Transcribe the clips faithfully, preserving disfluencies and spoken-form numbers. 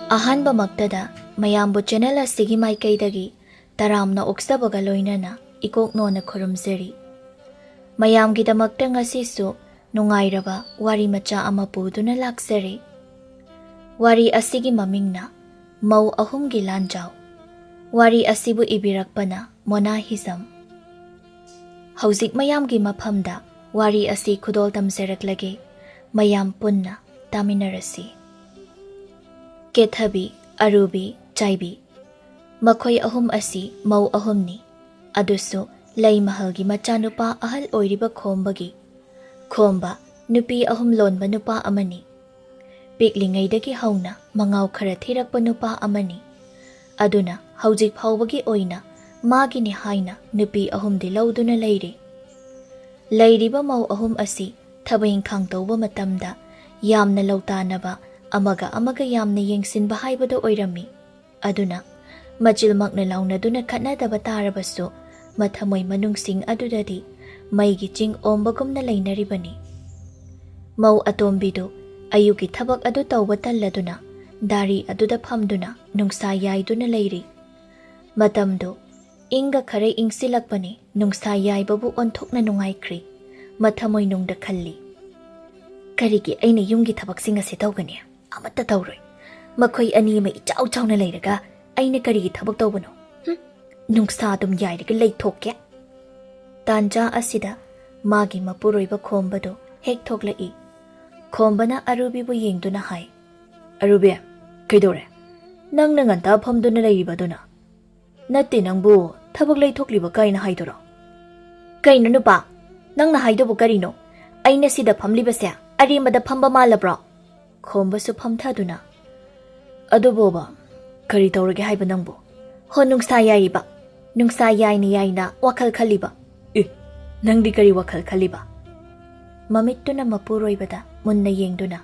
ꯑꯍꯥꯟꯕꯃꯛꯇꯗ ꯃꯌꯥꯝꯕꯨ ꯆꯦꯅꯦꯜ ꯑꯁꯤꯒꯤ ꯃꯥꯏꯀꯩꯗꯒꯤ ꯇꯔꯥꯝꯅ ꯑꯣꯛꯆꯕꯒ ꯂꯣꯏꯅꯅ ꯏꯀꯣꯛꯅꯣꯅ ꯈꯨꯔꯨꯝꯖꯔꯤ꯫ ꯃꯌꯥꯝꯒꯤꯗꯃꯛꯇ ꯉꯁꯤꯁꯨ ꯅꯨꯡꯉꯥꯏꯔꯕ ꯋꯥꯔꯤ ꯃꯆꯥ ꯑꯃ ꯄꯨꯗꯨꯅ ꯂꯥꯛꯆꯔꯤ꯫ ꯋꯥꯔꯤ ꯑꯁꯤꯒꯤ ꯃꯃꯤꯡꯅ ꯃꯧ ꯑꯍꯨꯝꯒꯤ ꯂꯥꯟꯖꯥꯎ꯫ ꯋꯥꯔꯤ ꯑꯁꯤꯕꯨ ꯏꯕꯤꯔꯛꯄꯅ ꯃꯣꯅꯥ ꯍꯤꯖꯝ꯫ ꯍꯧꯖꯤꯛ ꯃꯌꯥꯝꯒꯤ ꯃꯐꯝꯗ ꯋꯥꯔꯤ ꯑꯁꯤ ꯈꯨꯗꯣꯜ ꯇꯝꯖꯔꯛꯂꯒꯦ꯫ ꯃꯌꯥꯝ ꯄꯨꯟꯅ ꯇꯥꯃꯤꯟꯅꯔꯁꯤ꯫ ꯀꯦꯊꯕꯤ, ꯑꯔꯨꯕꯤ, ꯆꯥꯏꯕꯤ꯫ ꯃꯈꯣꯏ ꯑꯍꯨꯝ ꯑꯁꯤ ꯃꯧ ꯑꯍꯨꯝꯅꯤ꯫ ꯑꯗꯨꯁꯨ ꯂꯩꯃꯍꯜꯒꯤ ꯃꯆꯥꯅꯨꯄꯥ ꯑꯍꯜ ꯑꯣꯏꯔꯤꯕ ꯈꯣꯝꯕꯒꯤ꯫ ꯈꯣꯝꯕ ꯅꯨꯄꯤ ꯑꯍꯨꯝ ꯂꯣꯟꯕ ꯅꯨꯄꯥ ꯑꯃꯅꯤ꯫ ꯄꯤꯛꯂꯤꯉꯩꯗꯒꯤ ꯍꯧꯅ ꯃꯉꯥꯎ ꯈꯔ ꯊꯤꯔꯛꯄ ꯅꯨꯄꯥ ꯑꯃꯅꯤ꯫ ꯑꯗꯨꯅ ꯍꯧꯖꯤꯛ ꯐꯥꯎꯕꯒꯤ ꯑꯣꯏꯅ ꯃꯥꯒꯤꯅꯤ ꯍꯥꯏꯅ ꯅꯨꯄꯤ ꯑꯍꯨꯝꯗꯤ ꯂꯧꯗꯨꯅ ꯂꯩꯔꯤ꯫ ꯂꯩꯔꯤꯕ ꯃꯧ ꯑꯍꯨꯝ ꯑꯁꯤ ꯊꯕꯛ ꯏꯪꯈꯥꯡ ꯇꯧꯕ ꯃꯇꯝꯗ ꯌꯥꯝꯅ ꯂꯧꯇꯥꯅꯕ, ꯑꯃꯒ ꯑꯃꯒ ꯌꯥꯝꯅ ꯌꯦꯡꯁꯤꯟꯕ ꯍꯥꯏꯕꯗꯨ ꯑꯣꯏꯔꯝꯃꯤ꯫ ꯑꯗꯨꯅ ꯃꯆꯤꯜꯃꯛꯅ ꯂꯥꯎꯅꯗꯨꯅ ꯈꯠꯅꯗꯕ ꯇꯥꯔꯕꯁꯨ, ꯃꯊꯃꯣꯏ ꯃꯅꯨꯡꯁꯤꯡ ꯑꯗꯨꯗꯗꯤ ꯃꯩꯒꯤ ꯆꯤꯡ ꯑꯣꯝꯕꯒꯨꯝꯅ ꯂꯩꯅꯔꯤꯕꯅꯤ꯫ ꯃꯧ ꯑꯇꯣꯝꯕꯤꯗꯨ ꯑꯌꯨꯛꯀꯤ ꯊꯕꯛ ꯑꯗꯨ ꯇꯧꯕ ꯇꯜꯂꯗꯨꯅ ꯗꯥꯔꯤ ꯑꯗꯨꯗ ꯐꯝꯗꯨꯅ ꯅꯨꯡꯁꯥ ꯌꯥꯏꯗꯨꯅ ꯂꯩꯔꯤ꯫ ꯃꯇꯝꯗꯨ ꯏꯪꯒ ꯈꯔ ꯏꯪꯁꯤꯜꯂꯛꯄꯅꯤ꯫ ꯅꯨꯡꯁꯥ ꯌꯥꯏꯕꯕꯨ ꯑꯣꯟꯊꯣꯛꯅ ꯅꯨꯡꯉꯥꯏꯈ꯭ꯔꯤ꯫ ꯃꯊꯃꯣꯏꯅꯨꯡꯗ ꯈꯜꯂꯤ, "ꯀꯔꯤꯒꯤ ꯑꯩꯅ ꯌꯨꯝꯒꯤ ꯊꯕꯛꯁꯤꯡ ꯑꯁꯤ ꯇꯧꯒꯅꯤ? ꯑꯃꯠꯇ ꯇꯧꯔꯣꯏ꯫ ꯃꯈꯣꯏ ꯑꯅꯤꯃꯛ ꯏꯆꯥꯎ ꯆꯥꯎꯅ ꯂꯩꯔꯒ ꯑꯩꯅ ꯀꯔꯤꯒꯤ ꯊꯕꯛ ꯇꯧꯕꯅꯣ? ꯍꯨꯝ, ꯅꯨꯡꯁꯥ ꯑꯗꯨꯝ ꯌꯥꯏꯔꯒ ꯂꯩꯊꯣꯛꯀꯦ꯫" ꯇꯥꯟꯖꯥ ꯑꯁꯤꯗ ꯃꯥꯒꯤ ꯃꯄꯨꯔꯣꯏꯕ ꯈꯣꯝꯕꯗꯨ ꯍꯦꯛ ꯊꯣꯛꯂꯛꯏ꯫ ꯈꯣꯝꯕꯅ ꯑꯔꯨꯕꯤꯕꯨ ꯌꯦꯡꯗꯨꯅ ꯍꯥꯏ, "ꯑꯔꯨꯕꯤ, ꯀꯩꯗꯧꯔꯦ? ꯅꯪꯅ ꯉꯟꯇꯥ ꯐꯝꯗꯨꯅ ꯂꯩꯔꯤꯕꯗꯨꯅ?" "ꯅꯠꯇꯦ, ꯅꯪꯕꯨ ꯊꯕꯛ ꯂꯩꯊꯣꯛꯂꯤꯕ ꯀꯥꯏꯅ ꯍꯥꯏꯗꯨꯔꯣ?" "ꯀꯩꯅꯣ ꯅꯨꯄꯥ, ꯅꯪꯅ ꯍꯥꯏꯗꯨꯕꯨ ꯀꯔꯤꯅꯣ? ꯑꯩꯅ ꯁꯤꯗ ꯐꯝꯂꯤꯕꯁꯦ ꯑꯔꯦꯝꯕꯗ ꯐꯝꯕ ꯃꯥꯜꯂꯕ꯭ꯔꯣ?" ꯈꯣꯝꯕꯁꯨ ꯐꯝꯊꯗꯨꯅ, "ꯑꯗꯨꯕꯣꯕ, ꯀꯔꯤ ꯇꯧꯔꯒꯦ ꯍꯥꯏꯕ ꯅꯪꯕꯨ?" "ꯍꯣ, ꯅꯨꯡꯁꯥ ꯌꯥꯏꯔꯤꯕ, ꯅꯨꯡꯁꯥ ꯌꯥꯏꯅ ꯌꯥꯏꯅ ꯋꯥꯈꯜ ꯈꯜꯂꯤꯕ꯫" "ꯑꯦ, ꯅꯪꯗꯤ ꯀꯔꯤ ꯋꯥꯈꯜ ꯈꯜꯂꯤꯕ?" ꯃꯃꯤꯠꯇꯨꯅ ꯃꯄꯨꯔꯣꯏꯕꯗ ꯃꯨꯟꯅ ꯌꯦꯡꯗꯨꯅ,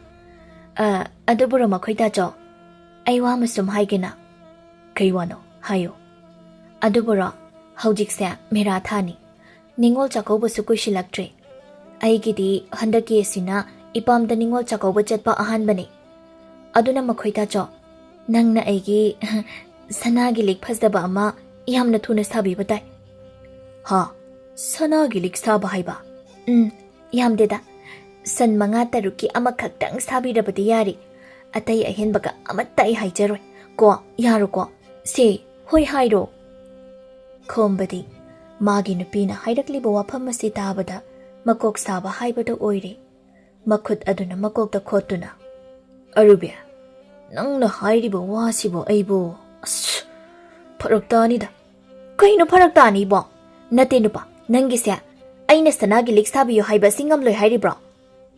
"ꯑ, ꯑꯗꯨꯕꯨꯔꯣ ꯃꯈꯣꯏ ꯇꯥꯆꯧ, ꯑꯩ ꯋꯥ ꯑꯃ ꯁꯨꯝ ꯍꯥꯏꯒꯦꯅ꯫" "ꯀꯩ ꯋꯥꯅꯣ? ꯍꯥꯏꯌꯨ꯫" "ꯑꯗꯨꯕꯨꯔꯣ, ꯍꯧꯖꯤꯛꯁꯦ ꯃꯦꯔꯥ ꯊꯥꯅꯤ꯫ ꯅꯤꯉꯣꯜ ꯆꯥꯛꯀꯧꯕꯁꯨ ꯀꯨꯏꯁꯤꯜꯂꯛꯇ꯭ꯔꯦ꯫ ꯑꯩꯒꯤꯗꯤ ꯍꯟꯗꯛꯀꯤ ꯑꯁꯤꯅ ꯏꯄꯥꯝꯗ ꯅꯤꯉꯣꯜ ꯆꯥꯛꯀꯧꯕ ꯆꯠꯄ ꯑꯍꯥꯟꯕꯅꯤ꯫ ꯑꯗꯨꯅ ꯃꯈꯣꯏ ꯇꯥꯆꯧ, "ꯅꯪꯅ ꯑꯩꯒꯤ ꯁꯅꯥꯒꯤ ꯂꯤꯛ ꯐꯖꯕ ꯑꯃ ꯌꯥꯝꯅ ꯊꯨꯅ ꯁꯥꯕꯤꯕ ꯇꯥꯏ꯫" "ꯍꯥ? ꯁꯅꯥꯒꯤ ꯂꯤꯛ ꯁꯥꯕ ꯍꯥꯏꯕ?" "ꯎꯝ, ꯌꯥꯝꯗꯦꯗ꯫ ꯁꯟ ꯃꯉꯥ ꯇꯔꯨꯛꯀꯤ ꯑꯃꯈꯛꯇꯪ ꯁꯥꯕꯤꯔꯕꯗꯤ ꯌꯥꯔꯦ꯫ ꯑꯇꯩ ꯑꯍꯦꯟꯕꯒ ꯑꯃꯠꯇ ꯑꯩ ꯍꯥꯏꯖꯔꯣꯏ꯫ ꯀꯣ, ꯌꯥꯔꯣꯀꯣ? ꯁꯦ, ꯍꯣꯏ ꯍꯥꯏꯔꯣ꯫" ꯈꯣꯝꯕꯗꯤ ꯃꯥꯒꯤ ꯅꯨꯄꯤꯅ ꯍꯥꯏꯔꯛꯂꯤꯕ ꯋꯥꯐꯝ ꯑꯁꯤ ꯇꯥꯕꯗ ꯃꯀꯣꯛ ꯁꯥꯕ ꯍꯥꯏꯕꯗꯨ ꯑꯣꯏꯔꯦ꯫ ꯃꯈꯨꯠ ꯑꯗꯨꯅ ꯃꯀꯣꯛꯇ ꯈꯣꯠꯇꯨꯅ, "ꯑꯔꯨꯕꯤ, ꯅꯪꯅ ꯍꯥꯏꯔꯤꯕ ꯋꯥꯁꯤꯕꯨ ꯑꯩꯕꯨ, ꯑꯁ, ꯐꯔꯛ ꯇꯥꯅꯤꯗ꯫" "ꯀꯩꯅꯣ ꯐꯔꯛ ꯇꯥꯅꯤꯕꯣ? ꯅꯠꯇꯦ ꯅꯨꯄꯥ, ꯅꯪꯒꯤꯁꯦ ꯑꯩꯅ ꯁꯅꯥꯒꯤ ꯂꯤꯛ ꯁꯥꯕꯤꯌꯨ ꯍꯥꯏꯕ ꯑꯁꯤ ꯉꯝꯂꯣꯏ ꯍꯥꯏꯔꯤꯕ꯭ꯔꯣ?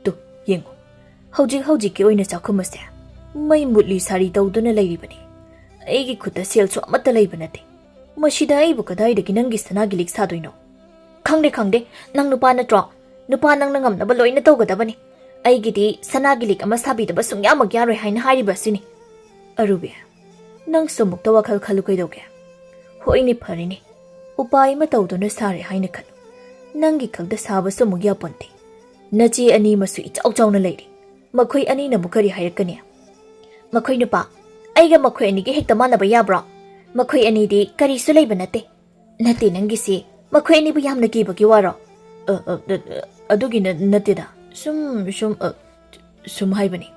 ꯇꯨ, ꯌꯦꯡꯉꯨ, ꯍꯧꯖꯤꯛ ꯍꯧꯖꯤꯛꯀꯤ ꯑꯣꯏꯅ ꯆꯥꯛꯈꯨꯝ ꯑꯁꯦ ꯃꯩ ꯃꯨꯠꯂꯤ ꯁꯥꯔꯤ ꯇꯧꯗꯨꯅ ꯂꯩꯔꯤꯕꯅꯤ꯫ ꯑꯩꯒꯤ ꯈꯨꯠꯇ ꯁꯦꯜꯁꯨ ꯑꯃꯠꯇ ꯂꯩꯕ ꯅꯠꯇꯦ꯫ ꯃꯁꯤꯗ ꯑꯩꯕꯨ ꯀꯗꯥꯏꯗꯒꯤ ꯅꯪꯒꯤ ꯁꯅꯥꯒꯤ ꯂꯤꯛ ꯁꯥꯗꯣꯏꯅꯣ?" "ꯈꯪꯗꯦ, ꯈꯪꯗꯦ꯫ ꯅꯪ ꯅꯨꯄꯥ ꯅꯠꯇ꯭ꯔꯣ? ꯅꯨꯄꯥ ꯅꯪꯅ ꯉꯝꯅꯕ ꯂꯣꯏꯅ ꯇꯧꯒꯗꯕꯅꯤ꯫ ꯑꯩꯒꯤꯗꯤ ꯁꯅꯥꯒꯤ ꯂꯤꯛ ꯑꯃ ꯁꯥꯕꯤꯗꯕ ꯁꯨꯡꯌꯥꯃꯛ ꯌꯥꯔꯣꯏ ꯍꯥꯏꯅ ꯍꯥꯏꯔꯤꯕ ꯑꯁꯤꯅꯤ꯫" "ꯑꯔꯨꯕꯤ, ꯅꯪꯁꯨ ꯑꯃꯨꯛꯇ ꯋꯥꯈꯜ ꯈꯜꯂꯨ ꯀꯩꯗꯧꯒꯦ? ꯍꯣꯏꯅꯦ, ꯐꯔꯦꯅꯦ, ꯎꯄꯥꯏ ꯑꯃ ꯇꯧꯗꯨꯅ ꯁꯥꯔꯦ ꯍꯥꯏꯅ ꯈꯜꯂꯨ꯫ ꯅꯪꯒꯤ ꯈꯛꯇ ꯁꯥꯕꯁꯨ ꯑꯃꯨꯛ ꯌꯥꯄꯣꯟꯇꯦ꯫ ꯅꯆꯦ ꯑꯅꯤ ꯑꯃꯁꯨ ꯏꯆꯥꯎ ꯆꯥꯎꯅ ꯂꯩꯔꯤ꯫ ꯃꯈꯣꯏ ꯑꯅꯤꯅ ꯑꯃꯨꯛ ꯀꯔꯤ ꯍꯥꯏꯔꯛꯀꯅꯤ?" "ꯃꯈꯣꯏ ꯅꯨꯄꯥ, ꯑꯩꯒ ꯃꯈꯣꯏ ꯑꯅꯤꯒ ꯍꯦꯛꯇ ꯃꯥꯟꯅꯕ ꯌꯥꯕ꯭ꯔꯣ? ꯃꯈꯣꯏ ꯑꯅꯤꯗꯤ ꯀꯔꯤꯁꯨ ꯂꯩꯕ ꯅꯠꯇꯦ꯫" "ꯅꯠꯇꯦ, ꯅꯪꯒꯤꯁꯤ ꯃꯈꯣꯏ ꯑꯅꯤꯕꯨ ꯌꯥꯝꯅ ꯀꯤꯕꯒꯤ ꯋꯥꯔꯣ?" "ꯑ, ꯑ, ꯑ, ꯑ, ꯑꯗꯨꯒꯤ ꯅ-, ꯅꯠꯇꯦꯗ꯫ ꯁꯨꯝ, ꯁꯨꯝ, ꯑ, ꯁꯨꯝ ꯍꯥꯏꯕꯅꯤ꯫"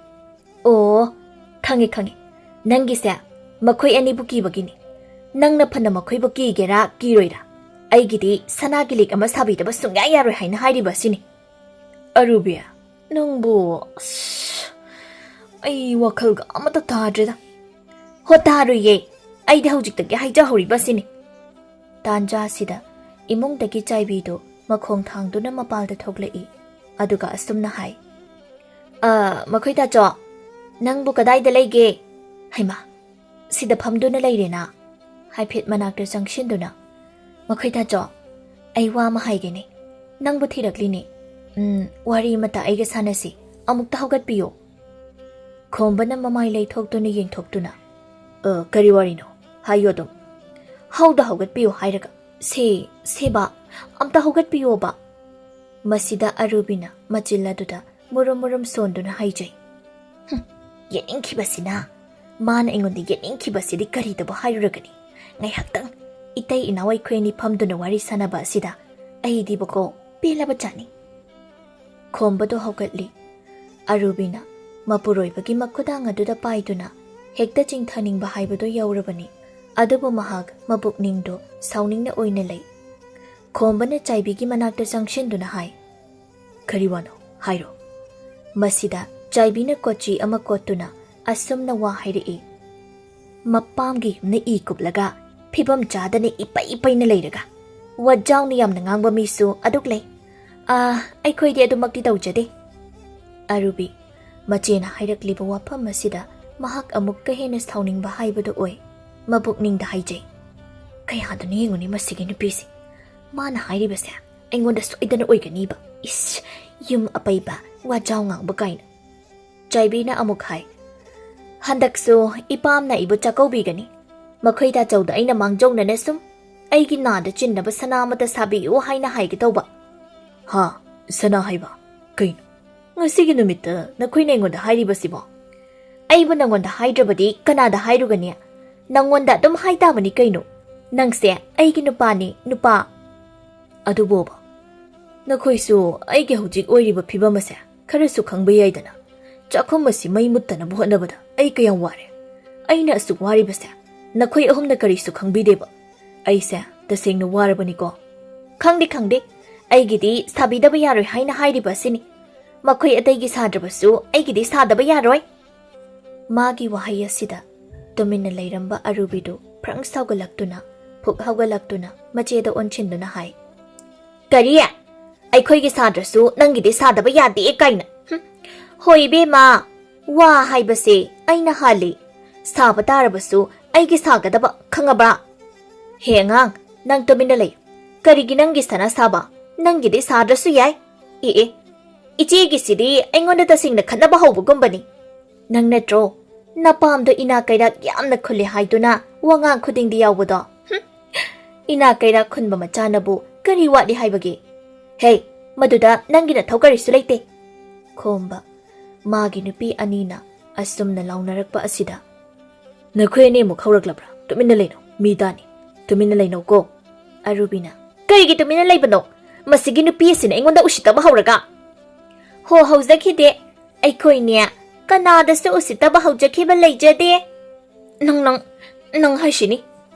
"ꯑꯣ, ꯈꯪꯉꯦ, ꯈꯪꯉꯦ꯫ ꯅꯪꯒꯤꯁꯦ ꯃꯈꯣꯏ ꯑꯅꯤꯕꯨ ꯀꯤꯕꯒꯤꯅꯤ꯫ ꯅꯪꯅ ꯐꯅ ꯃꯈꯣꯏꯕꯨ ꯀꯤꯒꯦꯔꯥ ꯀꯤꯔꯣꯏꯔꯥ, ꯑꯩꯒꯤꯗꯤ ꯁꯅꯥꯒꯤ ꯂꯤꯛ ꯑꯃ ꯁꯥꯕꯤꯗꯕ ꯁꯨꯡꯌꯥ ꯌꯥꯔꯣꯏ ꯍꯥꯏꯅ ꯍꯥꯏꯔꯤꯕ ꯑꯁꯤꯅꯤ꯫" "ꯑꯔꯨꯕꯤ, ꯅꯪꯕꯨ, ꯑꯁ, ꯑꯩ ꯋꯥꯈꯜꯒ ꯑꯃꯠꯇ ꯇꯥꯗ꯭ꯔꯦꯗ꯫" "ꯍꯣ, ꯇꯥꯔꯣꯏꯌꯦ꯫ ꯑꯩꯗꯤ ꯍꯧꯖꯤꯛꯇꯒꯤ ꯍꯥꯏꯖꯍꯧꯔꯤꯕ ꯑꯁꯤꯅꯤ꯫" ꯇꯥꯟꯖꯥ ꯑꯁꯤꯗ ꯏꯃꯨꯡꯗꯒꯤ ꯆꯥꯏꯕꯤꯗꯨ ꯃꯈꯣꯡ ꯊꯥꯡꯗꯨꯅ ꯃꯄꯥꯜꯗ ꯊꯣꯛꯂꯛꯏ꯫ ꯑꯗꯨꯒ ꯑꯁꯨꯝꯅ ꯍꯥꯏ, "ꯑ, ꯃꯈꯣꯏ ꯇꯥꯆꯣ, ꯅꯪꯕꯨ ꯀꯗꯥꯏꯗ ꯂꯩꯒꯦ?" "ꯍꯩꯃꯥ, ꯁꯤꯗ ꯐꯝꯗꯨꯅ ꯂꯩꯔꯦꯅ?" ꯍꯥꯏꯐꯦꯠ ꯃꯅꯥꯛꯇ ꯆꯪꯁꯤꯟꯗꯨꯅ, "ꯃꯈꯣꯏ ꯇꯥꯆꯣ, ꯑꯩ ꯋꯥ ꯑꯃ ꯍꯥꯏꯒꯦꯅꯦ꯫ ꯅꯪꯕꯨ ꯊꯤꯔꯛꯂꯤꯅꯦ꯫ ꯎꯝ, ꯋꯥꯔꯤ ꯑꯃꯇ ꯑꯩꯒ ꯁꯥꯟꯅꯁꯤ꯫ ꯑꯃꯨꯛꯇ ꯍꯧꯒꯠꯄꯤꯌꯨ꯫" ꯈꯣꯝꯕꯅ ꯃꯃꯥꯏ ꯂꯩꯊꯣꯛꯇꯨꯅ ꯌꯦꯡꯊꯣꯛꯇꯨꯅ, "ꯑ, ꯀꯔꯤ ꯋꯥꯔꯤꯅꯣ? ꯍꯥꯏꯌꯨ ꯑꯗꯨꯝ꯫" "ꯍꯧꯗ ꯍꯧꯒꯠꯄꯤꯌꯨ ꯍꯥꯏꯔꯒ꯫ ꯁꯦ, ꯁꯦꯕꯥ, ꯑꯝꯇ ꯍꯧꯒꯠꯄꯤꯌꯣꯕ꯫" ꯃꯁꯤꯗ ꯑꯔꯨꯕꯤꯅ ꯃꯆꯤꯜ ꯑꯗꯨꯗ ꯃꯨꯔꯨꯝ ꯃꯨꯔꯨꯝ ꯁꯣꯟꯗꯨꯅ ꯍꯥꯏꯖꯩ꯫ "ꯍꯨꯝ, ꯌꯦꯠꯅꯤꯡꯈꯤꯕꯁꯤꯅ꯫ ꯃꯥꯅ ꯑꯩꯉꯣꯟꯗ ꯌꯦꯠꯅꯤꯡꯈꯤꯕꯁꯤꯗꯤ ꯀꯔꯤꯗꯕꯨ ꯍꯥꯏꯔꯨꯔꯒꯅꯤ? ꯉꯥꯏꯍꯥꯛꯇꯪ ꯏꯇꯩ ꯏꯅꯥꯎ ꯑꯩꯈꯣꯏ ꯑꯅꯤ ꯐꯝꯗꯨꯅ ꯋꯥꯔꯤ ꯁꯥꯟꯅꯕ ꯑꯁꯤꯗ ꯑꯩꯗꯤꯕꯀꯣ ꯄꯦꯜꯂꯕ ꯖꯥꯠꯅꯤ꯫ ꯈꯣꯝꯕꯗꯣ ꯍꯧꯒꯠꯂꯤ꯫ ꯑꯔꯨꯕꯤꯅ ꯃꯄꯨꯔꯣꯏꯕꯒꯤ ꯃꯈꯨꯗꯥꯡ ꯑꯗꯨꯗ ꯄꯥꯏꯗꯨꯅ ꯍꯦꯛꯇ ꯆꯤꯡꯊꯅꯤꯡꯕ ꯍꯥꯏꯕꯗꯣ ꯌꯧꯔꯕꯅꯤ꯫ ꯑꯗꯨꯕꯨ ꯃꯍꯥꯛ ꯃꯄꯨꯛꯅꯤꯡꯗꯣ ꯁꯥꯎꯅꯤꯡꯅ ꯑꯣꯏꯅ ꯂꯩ꯫ ꯈꯣꯝꯕꯅ ꯆꯥꯏꯕꯤꯒꯤ ꯃꯅꯥꯛꯇ ꯆꯪꯁꯤꯟꯗꯨꯅ ꯍꯥꯏ, "ꯀꯔꯤ ꯋꯥꯅꯣ? ꯍꯥꯏꯔꯣ꯫" ꯃꯁꯤꯗ ꯆꯥꯏꯕꯤꯅ ꯀꯣꯆꯤ ꯑꯃ ꯀꯣꯠꯇꯨꯅ ꯑꯁꯨꯝꯅ ꯋꯥ ꯍꯥꯏꯔꯛꯏ, "ꯃꯄꯥꯝꯒꯤ ꯌꯨꯝꯅ ꯏ ꯀꯨꯞꯂꯒ ꯐꯤꯕꯝ ꯆꯥꯗꯅ ꯏꯄꯩ ꯏꯄꯩꯅ ꯂꯩꯔꯒ ꯋꯥꯖꯥꯎꯅ ꯌꯥꯝꯅ ꯉꯥꯡꯕ ꯃꯤꯁꯨ ꯑꯗꯨꯛ ꯂꯩ꯫ ꯑꯥ, ꯑꯩꯈꯣꯏꯗꯤ ꯑꯗꯨꯃꯛꯇꯤ ꯇꯧꯖꯗꯦ꯫" ꯑꯔꯨꯕꯤ, ꯃꯆꯦꯅ ꯍꯥꯏꯔꯛꯂꯤꯕ ꯋꯥꯐꯝ ꯑꯁꯤꯗ ꯃꯍꯥꯛ ꯑꯃꯨꯛꯀ ꯍꯦꯟꯅ ꯁꯥꯎꯅꯤꯡꯕ ꯍꯥꯏꯕꯗꯨ ꯑꯣꯏ꯫ ꯃꯄꯨꯛꯅꯤꯡꯗ ꯍꯥꯏꯖꯩ, "ꯀꯌꯥꯗꯅ ꯌꯦꯡꯉꯨꯅꯤ ꯃꯁꯤꯒꯤ ꯅꯨꯄꯤꯁꯤ꯫ ꯃꯥꯅ ꯍꯥꯏꯔꯤꯕꯁꯦ ꯑꯩꯉꯣꯟꯗ ꯁꯣꯏꯗꯅ ꯑꯣꯏꯒꯅꯤꯕ꯫ ꯏꯁ, ꯌꯨꯝ ꯑꯄꯩꯕ, ꯋꯥꯖꯥꯎ ꯉꯥꯡꯕ ꯀꯥꯏꯅ꯫" ꯆꯥꯏꯕꯤꯅ ꯑꯃꯨꯛ ꯍꯥꯏ, "ꯍꯟꯗꯛꯁꯨ ꯏꯄꯥꯝꯅ ꯑꯩꯕꯨ ꯆꯥꯛꯀꯧꯕꯤꯒꯅꯤ꯫ ꯃꯈꯣꯏ ꯇꯥꯆꯧꯗ ꯑꯩꯅ ꯃꯥꯡꯖꯧꯅꯅ ꯁꯨꯝ ꯑꯩꯒꯤ ꯅꯥꯗ ꯆꯤꯟꯅꯕ ꯁꯅꯥ ꯑꯃꯇ ꯁꯥꯕꯤꯌꯨ ꯍꯥꯏꯅ ꯍꯥꯏꯒꯦ ꯇꯧꯕ꯫" "ꯍꯥ? ꯁꯅꯥ ꯍꯥꯏꯕ? ꯀꯩꯅꯣ? ꯉꯁꯤꯒꯤ ꯅꯨꯃꯤꯠꯇ ꯅꯈꯣꯏꯅ ꯑꯩꯉꯣꯟꯗ ꯍꯥꯏꯔꯤꯕꯁꯤꯕꯣ?" "ꯑꯩꯕꯨ ꯅꯪꯉꯣꯟꯗ ꯍꯥꯏꯗ꯭ꯔꯕꯗꯤ ꯀꯅꯥꯗ ꯍꯥꯏꯔꯨꯒꯅꯤ? ꯅꯪꯉꯣꯟꯗ ꯑꯗꯨꯝ ꯍꯥꯏꯇꯥꯕꯅꯤ ꯀꯩꯅꯣ꯫ ꯅꯪꯁꯦ ꯑꯩꯒꯤ ꯅꯨꯄꯥꯅꯤ, ꯅꯨꯄꯥ꯫" "ꯑꯗꯨꯕꯣꯕ, ꯅꯈꯣꯏꯁꯨ ꯑꯩꯒꯤ ꯍꯧꯖꯤꯛ ꯑꯣꯏꯔꯤꯕ ꯐꯤꯕꯝ ꯑꯁꯦ ꯈꯔꯁꯨ ꯈꯪꯕ ꯌꯥꯏꯗꯅ꯫ ꯆꯥꯛꯈꯨꯝ ꯑꯁꯤ ꯃꯩ ꯃꯨꯠꯇꯅꯕ ꯍꯣꯠꯅꯕꯗ ꯑꯩ ꯀꯌꯥꯝ ꯋꯥꯔꯦ꯫ ꯑꯩꯅ ꯑꯁꯨꯛ ꯋꯥꯔꯤꯕꯁꯦ ꯅꯈꯣꯏ ꯑꯍꯨꯝꯅ ꯀꯔꯤꯁꯨ ꯈꯪꯕꯤꯗꯦꯕ꯫ ꯑꯩꯁꯦ ꯇꯁꯦꯡꯅ ꯋꯥꯔꯕꯅꯤꯀꯣ꯫" "ꯈꯪꯗꯦ, ꯈꯪꯗꯦ꯫ ꯑꯩꯒꯤꯗꯤ ꯁꯥꯕꯤꯗꯕ ꯌꯥꯔꯣꯏ ꯍꯥꯏꯅ ꯍꯥꯏꯔꯤꯕ ꯑꯁꯤꯅꯤ꯫ ꯃꯈꯣꯏ ꯑꯇꯩꯒꯤ ꯁꯥꯗ꯭ꯔꯕꯁꯨ ꯑꯩꯒꯤꯗꯤ ꯁꯥꯗꯕ ꯌꯥꯔꯣꯏ꯫" ꯃꯥꯒꯤ ꯋꯥꯍꯩ ꯑꯁꯤꯗ ꯇꯨꯃꯤꯟꯅ ꯂꯩꯔꯝꯕ ꯑꯔꯨꯕꯤꯗꯨ ꯐ꯭ꯔꯪ ꯁꯥꯎꯒꯠꯂꯛꯇꯨꯅ, ꯐꯨꯛ ꯍꯧꯒꯠꯂꯛꯇꯨꯅ ꯃꯆꯦꯗ ꯑꯣꯟꯁꯤꯟꯗꯨꯅ ꯍꯥꯏ, "ꯀꯔꯤ? ꯑꯩꯈꯣꯏꯒꯤ ꯁꯥꯗ꯭ꯔꯁꯨ ꯅꯪꯒꯤꯗꯤ ꯁꯥꯗꯕ ꯌꯥꯗꯦ ꯀꯥꯏꯅ? ꯍꯨꯝ, ꯍꯣꯏ ꯏꯕꯦꯝꯃ, ꯋꯥ ꯍꯥꯏꯕꯁꯦ ꯑꯩꯅ ꯍꯥꯜꯂꯤ꯫ ꯁꯥꯕ ꯇꯥꯔꯕꯁꯨ ꯑꯩꯒꯤ ꯁꯥꯒꯗꯕ, ꯈꯪꯉꯕ? ꯍꯦ ꯑꯉꯥꯡ, ꯅꯪ ꯇꯨꯃꯤꯟꯅ ꯂꯩ꯫ ꯀꯔꯤꯒꯤ ꯅꯪꯒꯤ ꯁꯅꯥ ꯁꯥꯕ? ꯅꯪꯒꯤꯗꯤ ꯁꯥꯗ꯭ꯔꯁꯨ ꯌꯥꯏ꯫ ꯑꯦ ꯑꯦ, ꯏꯆꯦꯒꯤꯁꯤꯗꯤ ꯑꯩꯉꯣꯟꯗ ꯇꯁꯦꯡꯅ ꯈꯠꯅꯕ ꯍꯧꯕꯒꯨꯝꯕꯅꯤ꯫ ꯅꯪ ꯅꯠꯇ꯭ꯔꯣ ꯅꯄꯥꯝꯗꯣ ꯏꯅꯥ ꯀꯩꯔꯥꯛ ꯌꯥꯝꯅ ꯈꯨꯜꯂꯦ ꯍꯥꯏꯗꯨꯅ ꯋꯥꯉꯥꯡ ꯈꯨꯗꯤꯡꯗꯤ ꯌꯥꯎꯕꯗꯣ? ꯍꯨꯝ, ꯏꯅꯥ ꯀꯩꯔꯥꯛ ꯈꯨꯟꯕ ꯃꯆꯥꯅꯕꯨ ꯀꯔꯤ ꯋꯥꯠꯂꯤ ꯍꯥꯏꯕꯒꯦ? ꯍꯦ, ꯃꯗꯨꯗ ꯅꯪꯒꯤ ꯅꯊꯧ ꯀꯔꯤꯁꯨ ꯂꯩꯇꯦ꯫" ꯈꯣꯝꯕ, ꯃꯥꯒꯤ ꯅꯨꯄꯤ ꯑꯅꯤꯅ ꯑꯁꯨꯝꯅ ꯂꯥꯎꯅꯔꯛꯄ ꯑꯁꯤꯗ "ꯅꯈꯣꯏ ꯑꯅꯤꯃꯨꯛ ꯍꯧꯔꯛꯂꯕ꯭ꯔꯥ? ꯇꯨꯃꯤꯟꯅ ꯂꯩꯅꯧ, ꯃꯤ ꯇꯥꯅꯤ꯫ ꯇꯨꯃꯤꯟꯅ ꯂꯩꯅꯧꯀꯣ꯫" ꯑꯔꯨꯕꯤꯅ, "ꯀꯔꯤꯒꯤ ꯇꯨꯃꯤꯟꯅ ꯂꯩꯕꯅꯣ? ꯃꯁꯤꯒꯤ ꯅꯨꯄꯤ ꯑꯁꯤꯅ ꯑꯩꯉꯣꯟꯗ ꯎꯁꯤꯠꯇꯕ ꯍꯧꯔꯒ?" "ꯍꯣ, ꯍꯧꯖꯈꯤꯗꯦ꯫ ꯑꯩꯈꯣꯏꯅꯦ, ꯀꯅꯥꯗꯁꯨ ꯎꯁꯤꯠꯇꯕ ꯍꯧꯖꯈꯤꯕ ꯂꯩꯖꯗꯦ꯫" "ꯅꯪ, ꯅꯪ, ꯅꯪ ꯍꯥꯏꯁꯤꯅꯤ?"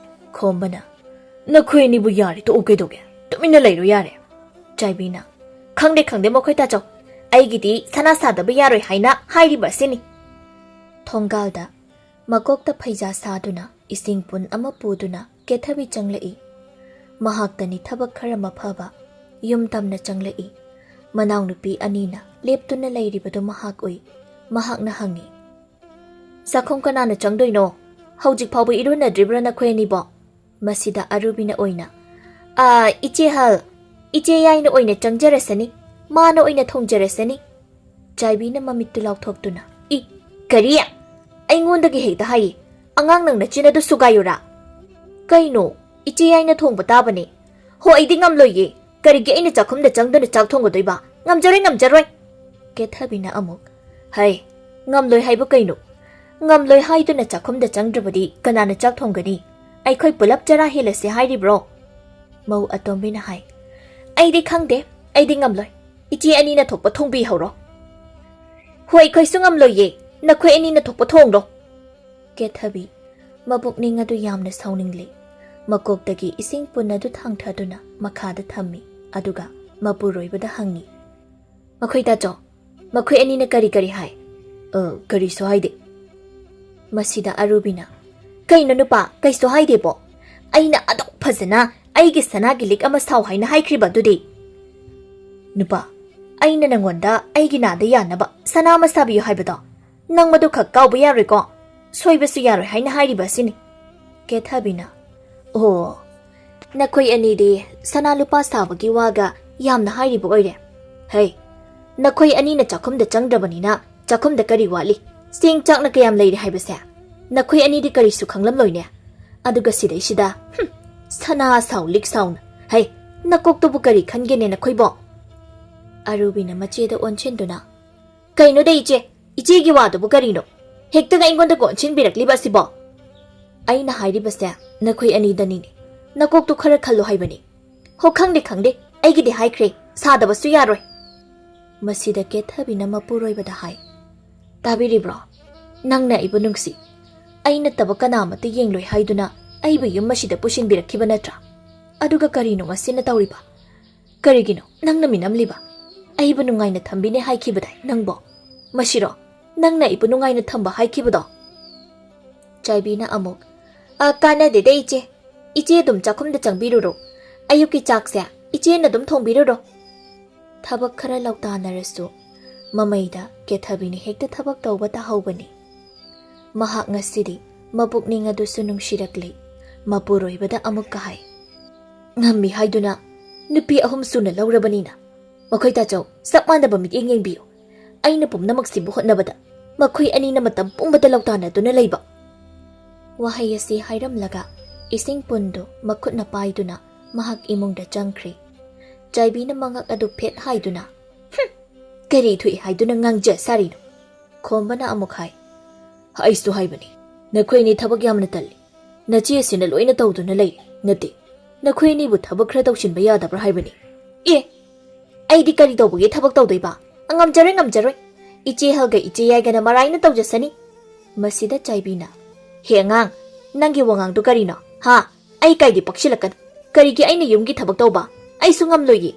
ꯈꯣꯝꯕꯅ, "ꯅꯈꯣꯏ ꯑꯅꯤꯕꯨ ꯌꯥꯔꯦ, ꯇꯣꯛꯎ, ꯀꯩꯗꯧꯒꯦ? ꯇꯨꯃꯤꯟꯅ ꯂꯩꯔꯣ ꯌꯥꯔꯦ꯫" ꯆꯥꯏꯕꯤꯅ, "ꯈꯪꯗꯦ, ꯈꯪꯗꯦ, ꯃꯈꯣꯏ ꯇꯥꯆꯧ, ꯑꯩꯒꯤꯗꯤ ꯁꯅꯥ ꯁꯥꯗꯕ ꯌꯥꯔꯣꯏ ꯍꯥꯏꯅ ꯍꯥꯏꯔꯤꯕ ꯑꯁꯤꯅꯤ꯫" ꯊꯣꯡꯒꯥꯜꯗ ꯃꯀꯣꯛꯇ ꯐꯩꯖꯥ ꯁꯥꯗꯨꯅ ꯏꯁꯤꯡ ꯄꯨꯟ ꯑꯃ ꯄꯨꯗꯨꯅ ꯀꯦꯊꯕꯤ ꯆꯪꯂꯛꯏ꯫ ꯃꯍꯥꯛꯇꯅꯤ ꯊꯕꯛ ꯈꯔ ꯃꯐꯕ꯫ ꯌꯨꯝ ꯇꯝꯅ ꯆꯪꯂꯛꯏ꯫ ꯃꯅꯥꯎꯅꯨꯄꯤ ꯑꯅꯤꯅ ꯂꯦꯞꯇꯨꯅ ꯂꯩꯔꯤꯕꯗꯨ ꯃꯍꯥꯛ ꯎꯏ꯫ ꯃꯍꯥꯛꯅ ꯍꯪꯉꯤ, "ꯆꯥꯛꯈꯨꯝ ꯀꯅꯥꯅ ꯆꯪꯗꯣꯏꯅꯣ? ꯍꯧꯖꯤꯛ ꯐꯥꯎꯕ ꯏꯔꯨꯅꯗ꯭ꯔꯤꯕ꯭ꯔꯥ ꯅꯈꯣꯏ ꯑꯅꯤꯕꯣ?" ꯃꯁꯤꯗ ꯑꯔꯨꯕꯤꯅ ꯑꯣꯏꯅ, "ꯑꯥ, ꯏꯆꯦ ꯍꯜ, ꯏꯆꯦ ꯌꯥꯏꯅ ꯑꯣꯏꯅ ꯆꯪꯖꯔꯁꯅꯤ, ꯃꯥꯅ ꯑꯣꯏꯅ ꯊꯣꯡꯖꯔꯁꯅꯤ꯫" ꯆꯥꯏꯕꯤꯅ ꯃꯃꯤꯠꯇꯨ ꯂꯥꯎꯊꯣꯛꯇꯨꯅ, "ꯏ, ꯀꯔꯤ? ꯑꯩꯉꯣꯟꯗꯒꯤ ꯍꯦꯛꯇ ꯍꯥꯏꯌꯦ꯫ ꯑꯉꯥꯡ ꯅꯪ ꯅꯆꯤꯟ ꯑꯗꯨ ꯁꯨꯒꯥꯏꯌꯨꯔꯥ?" "ꯀꯩꯅꯣ? ꯏꯆꯦ ꯌꯥꯏꯅ ꯊꯣꯡꯕ ꯇꯥꯕꯅꯦ꯫" "ꯍꯣ, ꯑꯩꯗꯤ ꯉꯝꯂꯣꯏꯌꯦ꯫ ꯀꯔꯤꯒꯤ ꯑꯩꯅ ꯆꯥꯛꯈꯨꯝꯗ ꯆꯪꯗꯨꯅ ꯆꯥꯛ ꯊꯣꯡꯒꯗꯣꯏꯕ? ꯉꯝꯖꯔꯣꯏ, ꯉꯝꯖꯔꯣꯏ!" ꯀꯦꯊꯕꯤꯅ ꯑꯃꯨꯛ, "ꯍꯩ, ꯉꯝꯂꯣꯏ ꯍꯥꯏꯕ ꯀꯩꯅꯣ? ꯉꯝꯂꯣꯏ ꯍꯥꯏꯗꯨꯅ ꯆꯥꯛꯈꯨꯝꯗ ꯆꯪꯗ꯭ꯔꯕꯗꯤ ꯀꯅꯥꯅ ꯆꯥꯛ ꯊꯣꯡꯒꯅꯤ? ꯑꯩꯈꯣꯏ ꯄꯨꯂꯞ ꯆꯔꯥ ꯍꯦꯜꯂꯁꯦ ꯍꯥꯏꯔꯤꯕ꯭ꯔꯣ?" ꯃꯧ ꯑꯇꯣꯝꯕꯤꯅ ꯍꯥꯏ, "ꯑꯩꯗꯤ ꯈꯪꯗꯦ, ꯑꯩꯗꯤ ꯉꯝꯂꯣꯏ꯫ ꯏꯆꯦ ꯑꯅꯤꯅ ꯊꯣꯛꯄ ꯊꯣꯡꯕꯤꯍꯧꯔꯣ꯫" "ꯍꯣꯏ, ꯑꯩꯈꯣꯏꯁꯨ ꯉꯝꯂꯣꯏꯌꯦ, ꯅꯈꯣꯏ ꯑꯅꯤꯅ ꯊꯣꯛꯄ ꯊꯣꯡꯂꯣ꯫" ꯀꯦꯊꯕꯤ ꯃꯄꯨꯛꯅꯤꯡ ꯑꯗꯨ ꯌꯥꯝꯅ ꯁꯥꯎꯅꯤꯡꯂꯤ꯫ ꯃꯀꯣꯛꯇꯒꯤ ꯏꯁꯤꯡ ꯄꯨꯟ ꯑꯗꯨ ꯊꯥꯡꯊꯗꯨꯅ ꯃꯈꯥꯗ ꯊꯝꯃꯤ, ꯑꯗꯨꯒ ꯃꯄꯨꯔꯣꯏꯕꯗ ꯍꯪꯉꯤ, "ꯃꯈꯣꯏ ꯇꯥꯆꯧ, ꯃꯈꯣꯏ ꯑꯅꯤꯅ ꯀꯔꯤ ꯀꯔꯤ ꯍꯥꯏ?" "ꯑ, ꯀꯔꯤꯁꯨ ꯍꯥꯏꯗꯦ꯫" ꯃꯁꯤꯗ ꯑꯔꯨꯕꯤꯅ, "ꯀꯩꯅꯣ ꯅꯨꯄꯥ, ꯀꯩꯁꯨ ꯍꯥꯏꯗꯦꯕꯣ? ꯑꯩꯅ ꯑꯗꯨꯛ ꯐꯖꯅ ꯑꯩꯒꯤ ꯁꯅꯥꯒꯤ ꯂꯤꯛ ꯑꯃ ꯁꯥꯎ ꯍꯥꯏꯅ ꯍꯥꯏꯈ꯭ꯔꯤꯕ ꯑꯗꯨꯗꯤ?" "ꯅꯨꯄꯥ, ꯑꯩꯅ ꯅꯪꯉꯣꯟꯗ ꯑꯩꯒꯤ ꯅꯥꯗ ꯌꯥꯅꯕ ꯁꯅꯥ ꯑꯃ ꯁꯥꯕꯤꯌꯨ ꯍꯥꯏꯕꯗꯣ ꯅꯪ ꯃꯗꯨꯈꯛ ꯀꯥꯎꯕ ꯌꯥꯔꯣꯏꯀꯣ? ꯁꯣꯏꯕꯁꯨ ꯌꯥꯔꯣꯏ ꯍꯥꯏꯅ ꯍꯥꯏꯔꯤꯕ ꯑꯁꯤꯅꯤ꯫" ꯀꯦꯊꯕꯤꯅ, "ꯑꯣ, ꯅꯈꯣꯏ ꯑꯅꯤꯗꯤ ꯁꯅꯥ ꯂꯨꯄꯥ ꯁꯥꯕꯒꯤ ꯋꯥꯒ ꯌꯥꯝꯅ ꯍꯥꯏꯔꯤꯕ ꯑꯣꯏꯔꯦ꯫ ꯍꯩ, ꯅꯈꯣꯏ ꯑꯅꯤꯅ ꯆꯥꯛꯈꯨꯝꯗ ꯆꯪꯗ꯭ꯔꯕꯅꯤꯅ ꯆꯥꯛꯈꯨꯝꯗ ꯀꯔꯤ ꯋꯥꯠꯂꯤ? ꯆꯦꯡ ꯆꯥꯛꯅ ꯀꯌꯥꯝ ꯂꯩꯔꯦ ꯍꯥꯏꯕꯁꯦ ꯅꯈꯣꯏ ꯑꯅꯤꯗꯤ ꯀꯔꯤꯁꯨ ꯈꯪꯂꯝꯂꯣꯏꯅꯦ꯫ ꯑꯗꯨꯒ ꯁꯤꯗꯩꯁꯤꯗ, ꯍꯨꯝ, ꯁꯅꯥ ꯁꯥꯎ ꯂꯤꯛ ꯁꯥꯎꯅ꯫ ꯍꯩ, ꯅꯀꯣꯛꯇꯨꯕꯨ ꯀꯔꯤ ꯈꯟꯒꯦꯅꯦ ꯅꯈꯣꯏꯕꯣ?" ꯑꯔꯨꯕꯤꯅ ꯃꯆꯦꯗ ꯑꯣꯟꯁꯤꯟꯗꯨꯅ, "ꯀꯩꯅꯣꯗ ꯏꯆꯦ, ꯏꯆꯦꯒꯤ ꯋꯥꯗꯨꯕꯨ ꯀꯔꯤꯅꯣ? ꯍꯦꯛꯇꯒ ꯑꯩꯉꯣꯟꯗ ꯀꯣꯟꯁꯤꯟꯕꯤꯔꯛꯂꯤꯕ ꯑꯁꯤꯕꯣ? ꯑꯩꯅ ꯍꯥꯏꯔꯤꯕꯁꯦ ꯅꯈꯣꯏ ꯑꯅꯤꯗꯅꯤꯅꯦ꯫ ꯅꯀꯣꯛꯇꯨ ꯈꯔ ꯈꯜꯂꯨ ꯍꯥꯏꯕꯅꯤ꯫ ꯍꯣ, ꯈꯪꯗꯦ, ꯈꯪꯗꯦ, ꯑꯩꯒꯤꯗꯤ ꯍꯥꯏꯈ꯭ꯔꯦ, ꯁꯥꯗꯕꯁꯨ ꯌꯥꯔꯣꯏ꯫ ꯃꯁꯤꯗ ꯀꯦꯊꯕꯤꯅ ꯃꯄꯨꯔꯣꯏꯕꯗ ꯍꯥꯏ, "ꯇꯥꯕꯤꯔꯤꯕ꯭ꯔꯣ? ꯅꯪꯅ ꯑꯩꯕꯨ ꯅꯨꯡꯁꯤ, ꯑꯩ ꯅꯠꯇꯕ ꯀꯅꯥ ꯑꯃꯠꯇ ꯌꯦꯡꯂꯣꯏ ꯍꯥꯏꯗꯨꯅ ꯑꯩꯕꯨ ꯌꯨꯝ ꯑꯁꯤꯗ ꯄꯨꯁꯤꯟꯕꯤꯔꯛꯈꯤꯕ ꯅꯠꯇ꯭ꯔꯥ? ꯑꯗꯨꯒ ꯀꯔꯤꯅꯣ ꯉꯁꯤꯅ ꯇꯧꯔꯤꯕ? ꯀꯔꯤꯒꯤꯅꯣ ꯅꯪꯅ ꯃꯤꯅꯝꯂꯤꯕ? ꯑꯩꯕꯨ ꯅꯨꯡꯉꯥꯏꯅ ꯊꯝꯕꯤꯅꯦ ꯍꯥꯏꯈꯤꯕꯗꯥꯏ ꯅꯪꯕꯣ? ꯃꯁꯤꯔꯣ ꯅꯪꯅ ꯑꯩꯕꯨ ꯅꯨꯡꯉꯥꯏꯅ ꯊꯝꯕ ꯍꯥꯏꯈꯤꯕꯗꯣ?" ꯆꯥꯏꯕꯤꯅ ꯑꯃꯨꯛ, "ꯑ, ꯀꯥꯟꯅꯗꯦꯗ ꯏꯆꯦ꯫ ꯏꯆꯦ ꯑꯗꯨꯝ ꯆꯥꯛꯈꯨꯝꯗ ꯆꯪꯕꯤꯔꯨꯔꯣ꯫ ꯑꯌꯨꯛꯀꯤ ꯆꯥꯛꯁꯦ ꯏꯆꯦꯅ ꯑꯗꯨꯝ ꯊꯣꯡꯕꯤꯔꯨꯔꯣ꯫" ꯊꯕꯛ ꯈꯔ ꯂꯧꯇꯥꯅꯔꯁꯨ ꯃꯃꯩꯗ ꯀꯦꯊꯕꯤꯅ ꯍꯦꯛꯇ ꯊꯕꯛ ꯇꯧꯕ ꯇꯥꯍꯧꯕꯅꯤ꯫ ꯃꯍꯥꯛ ꯉꯁꯤꯗꯤ ꯃꯄꯨꯛꯅꯤꯡ ꯑꯗꯨꯁꯨ ꯅꯨꯡꯁꯤꯔꯛꯂꯦ꯫ ꯃꯄꯨꯔꯣꯏꯕꯗ ꯑꯃꯨꯛꯀ ꯍꯥꯏ, "ꯉꯝꯃꯤ ꯍꯥꯏꯗꯨꯅ ꯅꯨꯄꯤ ꯑꯍꯨꯝ ꯁꯨꯅ ꯂꯧꯔꯕꯅꯤꯅ ꯃꯈꯣꯏ ꯇꯥꯆꯧ ꯆꯞ ꯃꯥꯟꯅꯕ ꯃꯤꯠꯌꯦꯡ ꯌꯦꯡꯕꯤꯌꯨ꯫ ꯑꯩꯅ ꯄꯨꯝꯅꯃꯛ ꯁꯤꯟꯕ ꯍꯣꯠꯅꯕꯗ ꯃꯈꯣꯏ ꯑꯅꯤꯅ ꯃꯇꯝ ꯄꯨꯝꯕꯗ ꯂꯧꯇꯥꯅꯗꯨꯅ ꯂꯩꯕ꯫" ꯋꯥꯍꯩ ꯑꯁꯤ ꯍꯥꯏꯔꯝꯂꯒ ꯏꯁꯤꯡ ꯄꯨꯟꯗꯨ ꯃꯈꯨꯠꯅ ꯄꯥꯏꯗꯨꯅ ꯃꯍꯥꯛ ꯏꯃꯨꯡꯗ ꯆꯪꯈ꯭ꯔꯦ꯫ ꯆꯥꯏꯕꯤꯅ ꯃꯉꯛ ꯑꯗꯨ ꯐꯦꯠ ꯍꯥꯏꯗꯨꯅ, "ꯍꯨꯝ! ꯀꯔꯤ ꯊꯣꯛꯏ ꯍꯥꯏꯗꯨꯅ ꯉꯥꯡꯖ ꯁꯥꯔꯤꯅꯣ?" ꯈꯣꯝꯕꯅ ꯑꯃꯨꯛ ꯍꯥꯏ, "ꯑꯩꯁꯨ ꯍꯥꯏꯕꯅꯤ, ꯅꯈꯣꯏ ꯑꯅꯤ ꯊꯕꯛ ꯌꯥꯝꯅ ꯇꯜꯂꯤ꯫ ꯅꯆꯦ ꯑꯁꯤꯅ ꯂꯣꯏꯅ ꯇꯧꯗꯨꯅ ꯂꯩꯔꯦ꯫ ꯅꯠꯇꯦ, ꯅꯈꯣꯏ ꯑꯅꯤꯕꯨ ꯊꯕꯛ ꯈꯔ ꯇꯧꯁꯤꯟꯕ ꯌꯥꯗꯕ꯭ꯔꯥ ꯍꯥꯏꯕꯅꯤ꯫" "ꯑꯦ, ꯑꯩꯗꯤ ꯀꯔꯤ ꯇꯧꯕꯒꯤ ꯊꯕꯛ ꯇꯧꯗꯣꯏꯕ? ꯉꯝꯖꯔꯣꯏ, ꯉꯝꯖꯔꯣꯏ꯫ ꯏꯆꯦ ꯍꯜꯒ ꯏꯆꯦ ꯌꯥꯏꯒꯅ ꯃꯔꯥꯏꯅ ꯇꯧꯖꯁꯅꯤ꯫" ꯃꯁꯤꯗ ꯆꯥꯏꯕꯤꯅ, "ꯍꯦ ꯑꯉꯥꯡ, ꯅꯪꯒꯤ ꯋꯥꯉꯥꯡꯗꯣ ꯀꯔꯤꯅꯣ? ꯍꯥ? ꯑꯩ ꯀꯥꯏꯗꯤ ꯄꯛꯁꯤꯜꯂꯛꯀꯅꯨ꯫ ꯀꯔꯤꯒꯤ ꯑꯩꯅ ꯌꯨꯝꯒꯤ ꯊꯕꯛ ꯇꯧꯕ? ꯑꯩꯁꯨ ꯉꯝꯂꯣꯏꯌꯦ꯫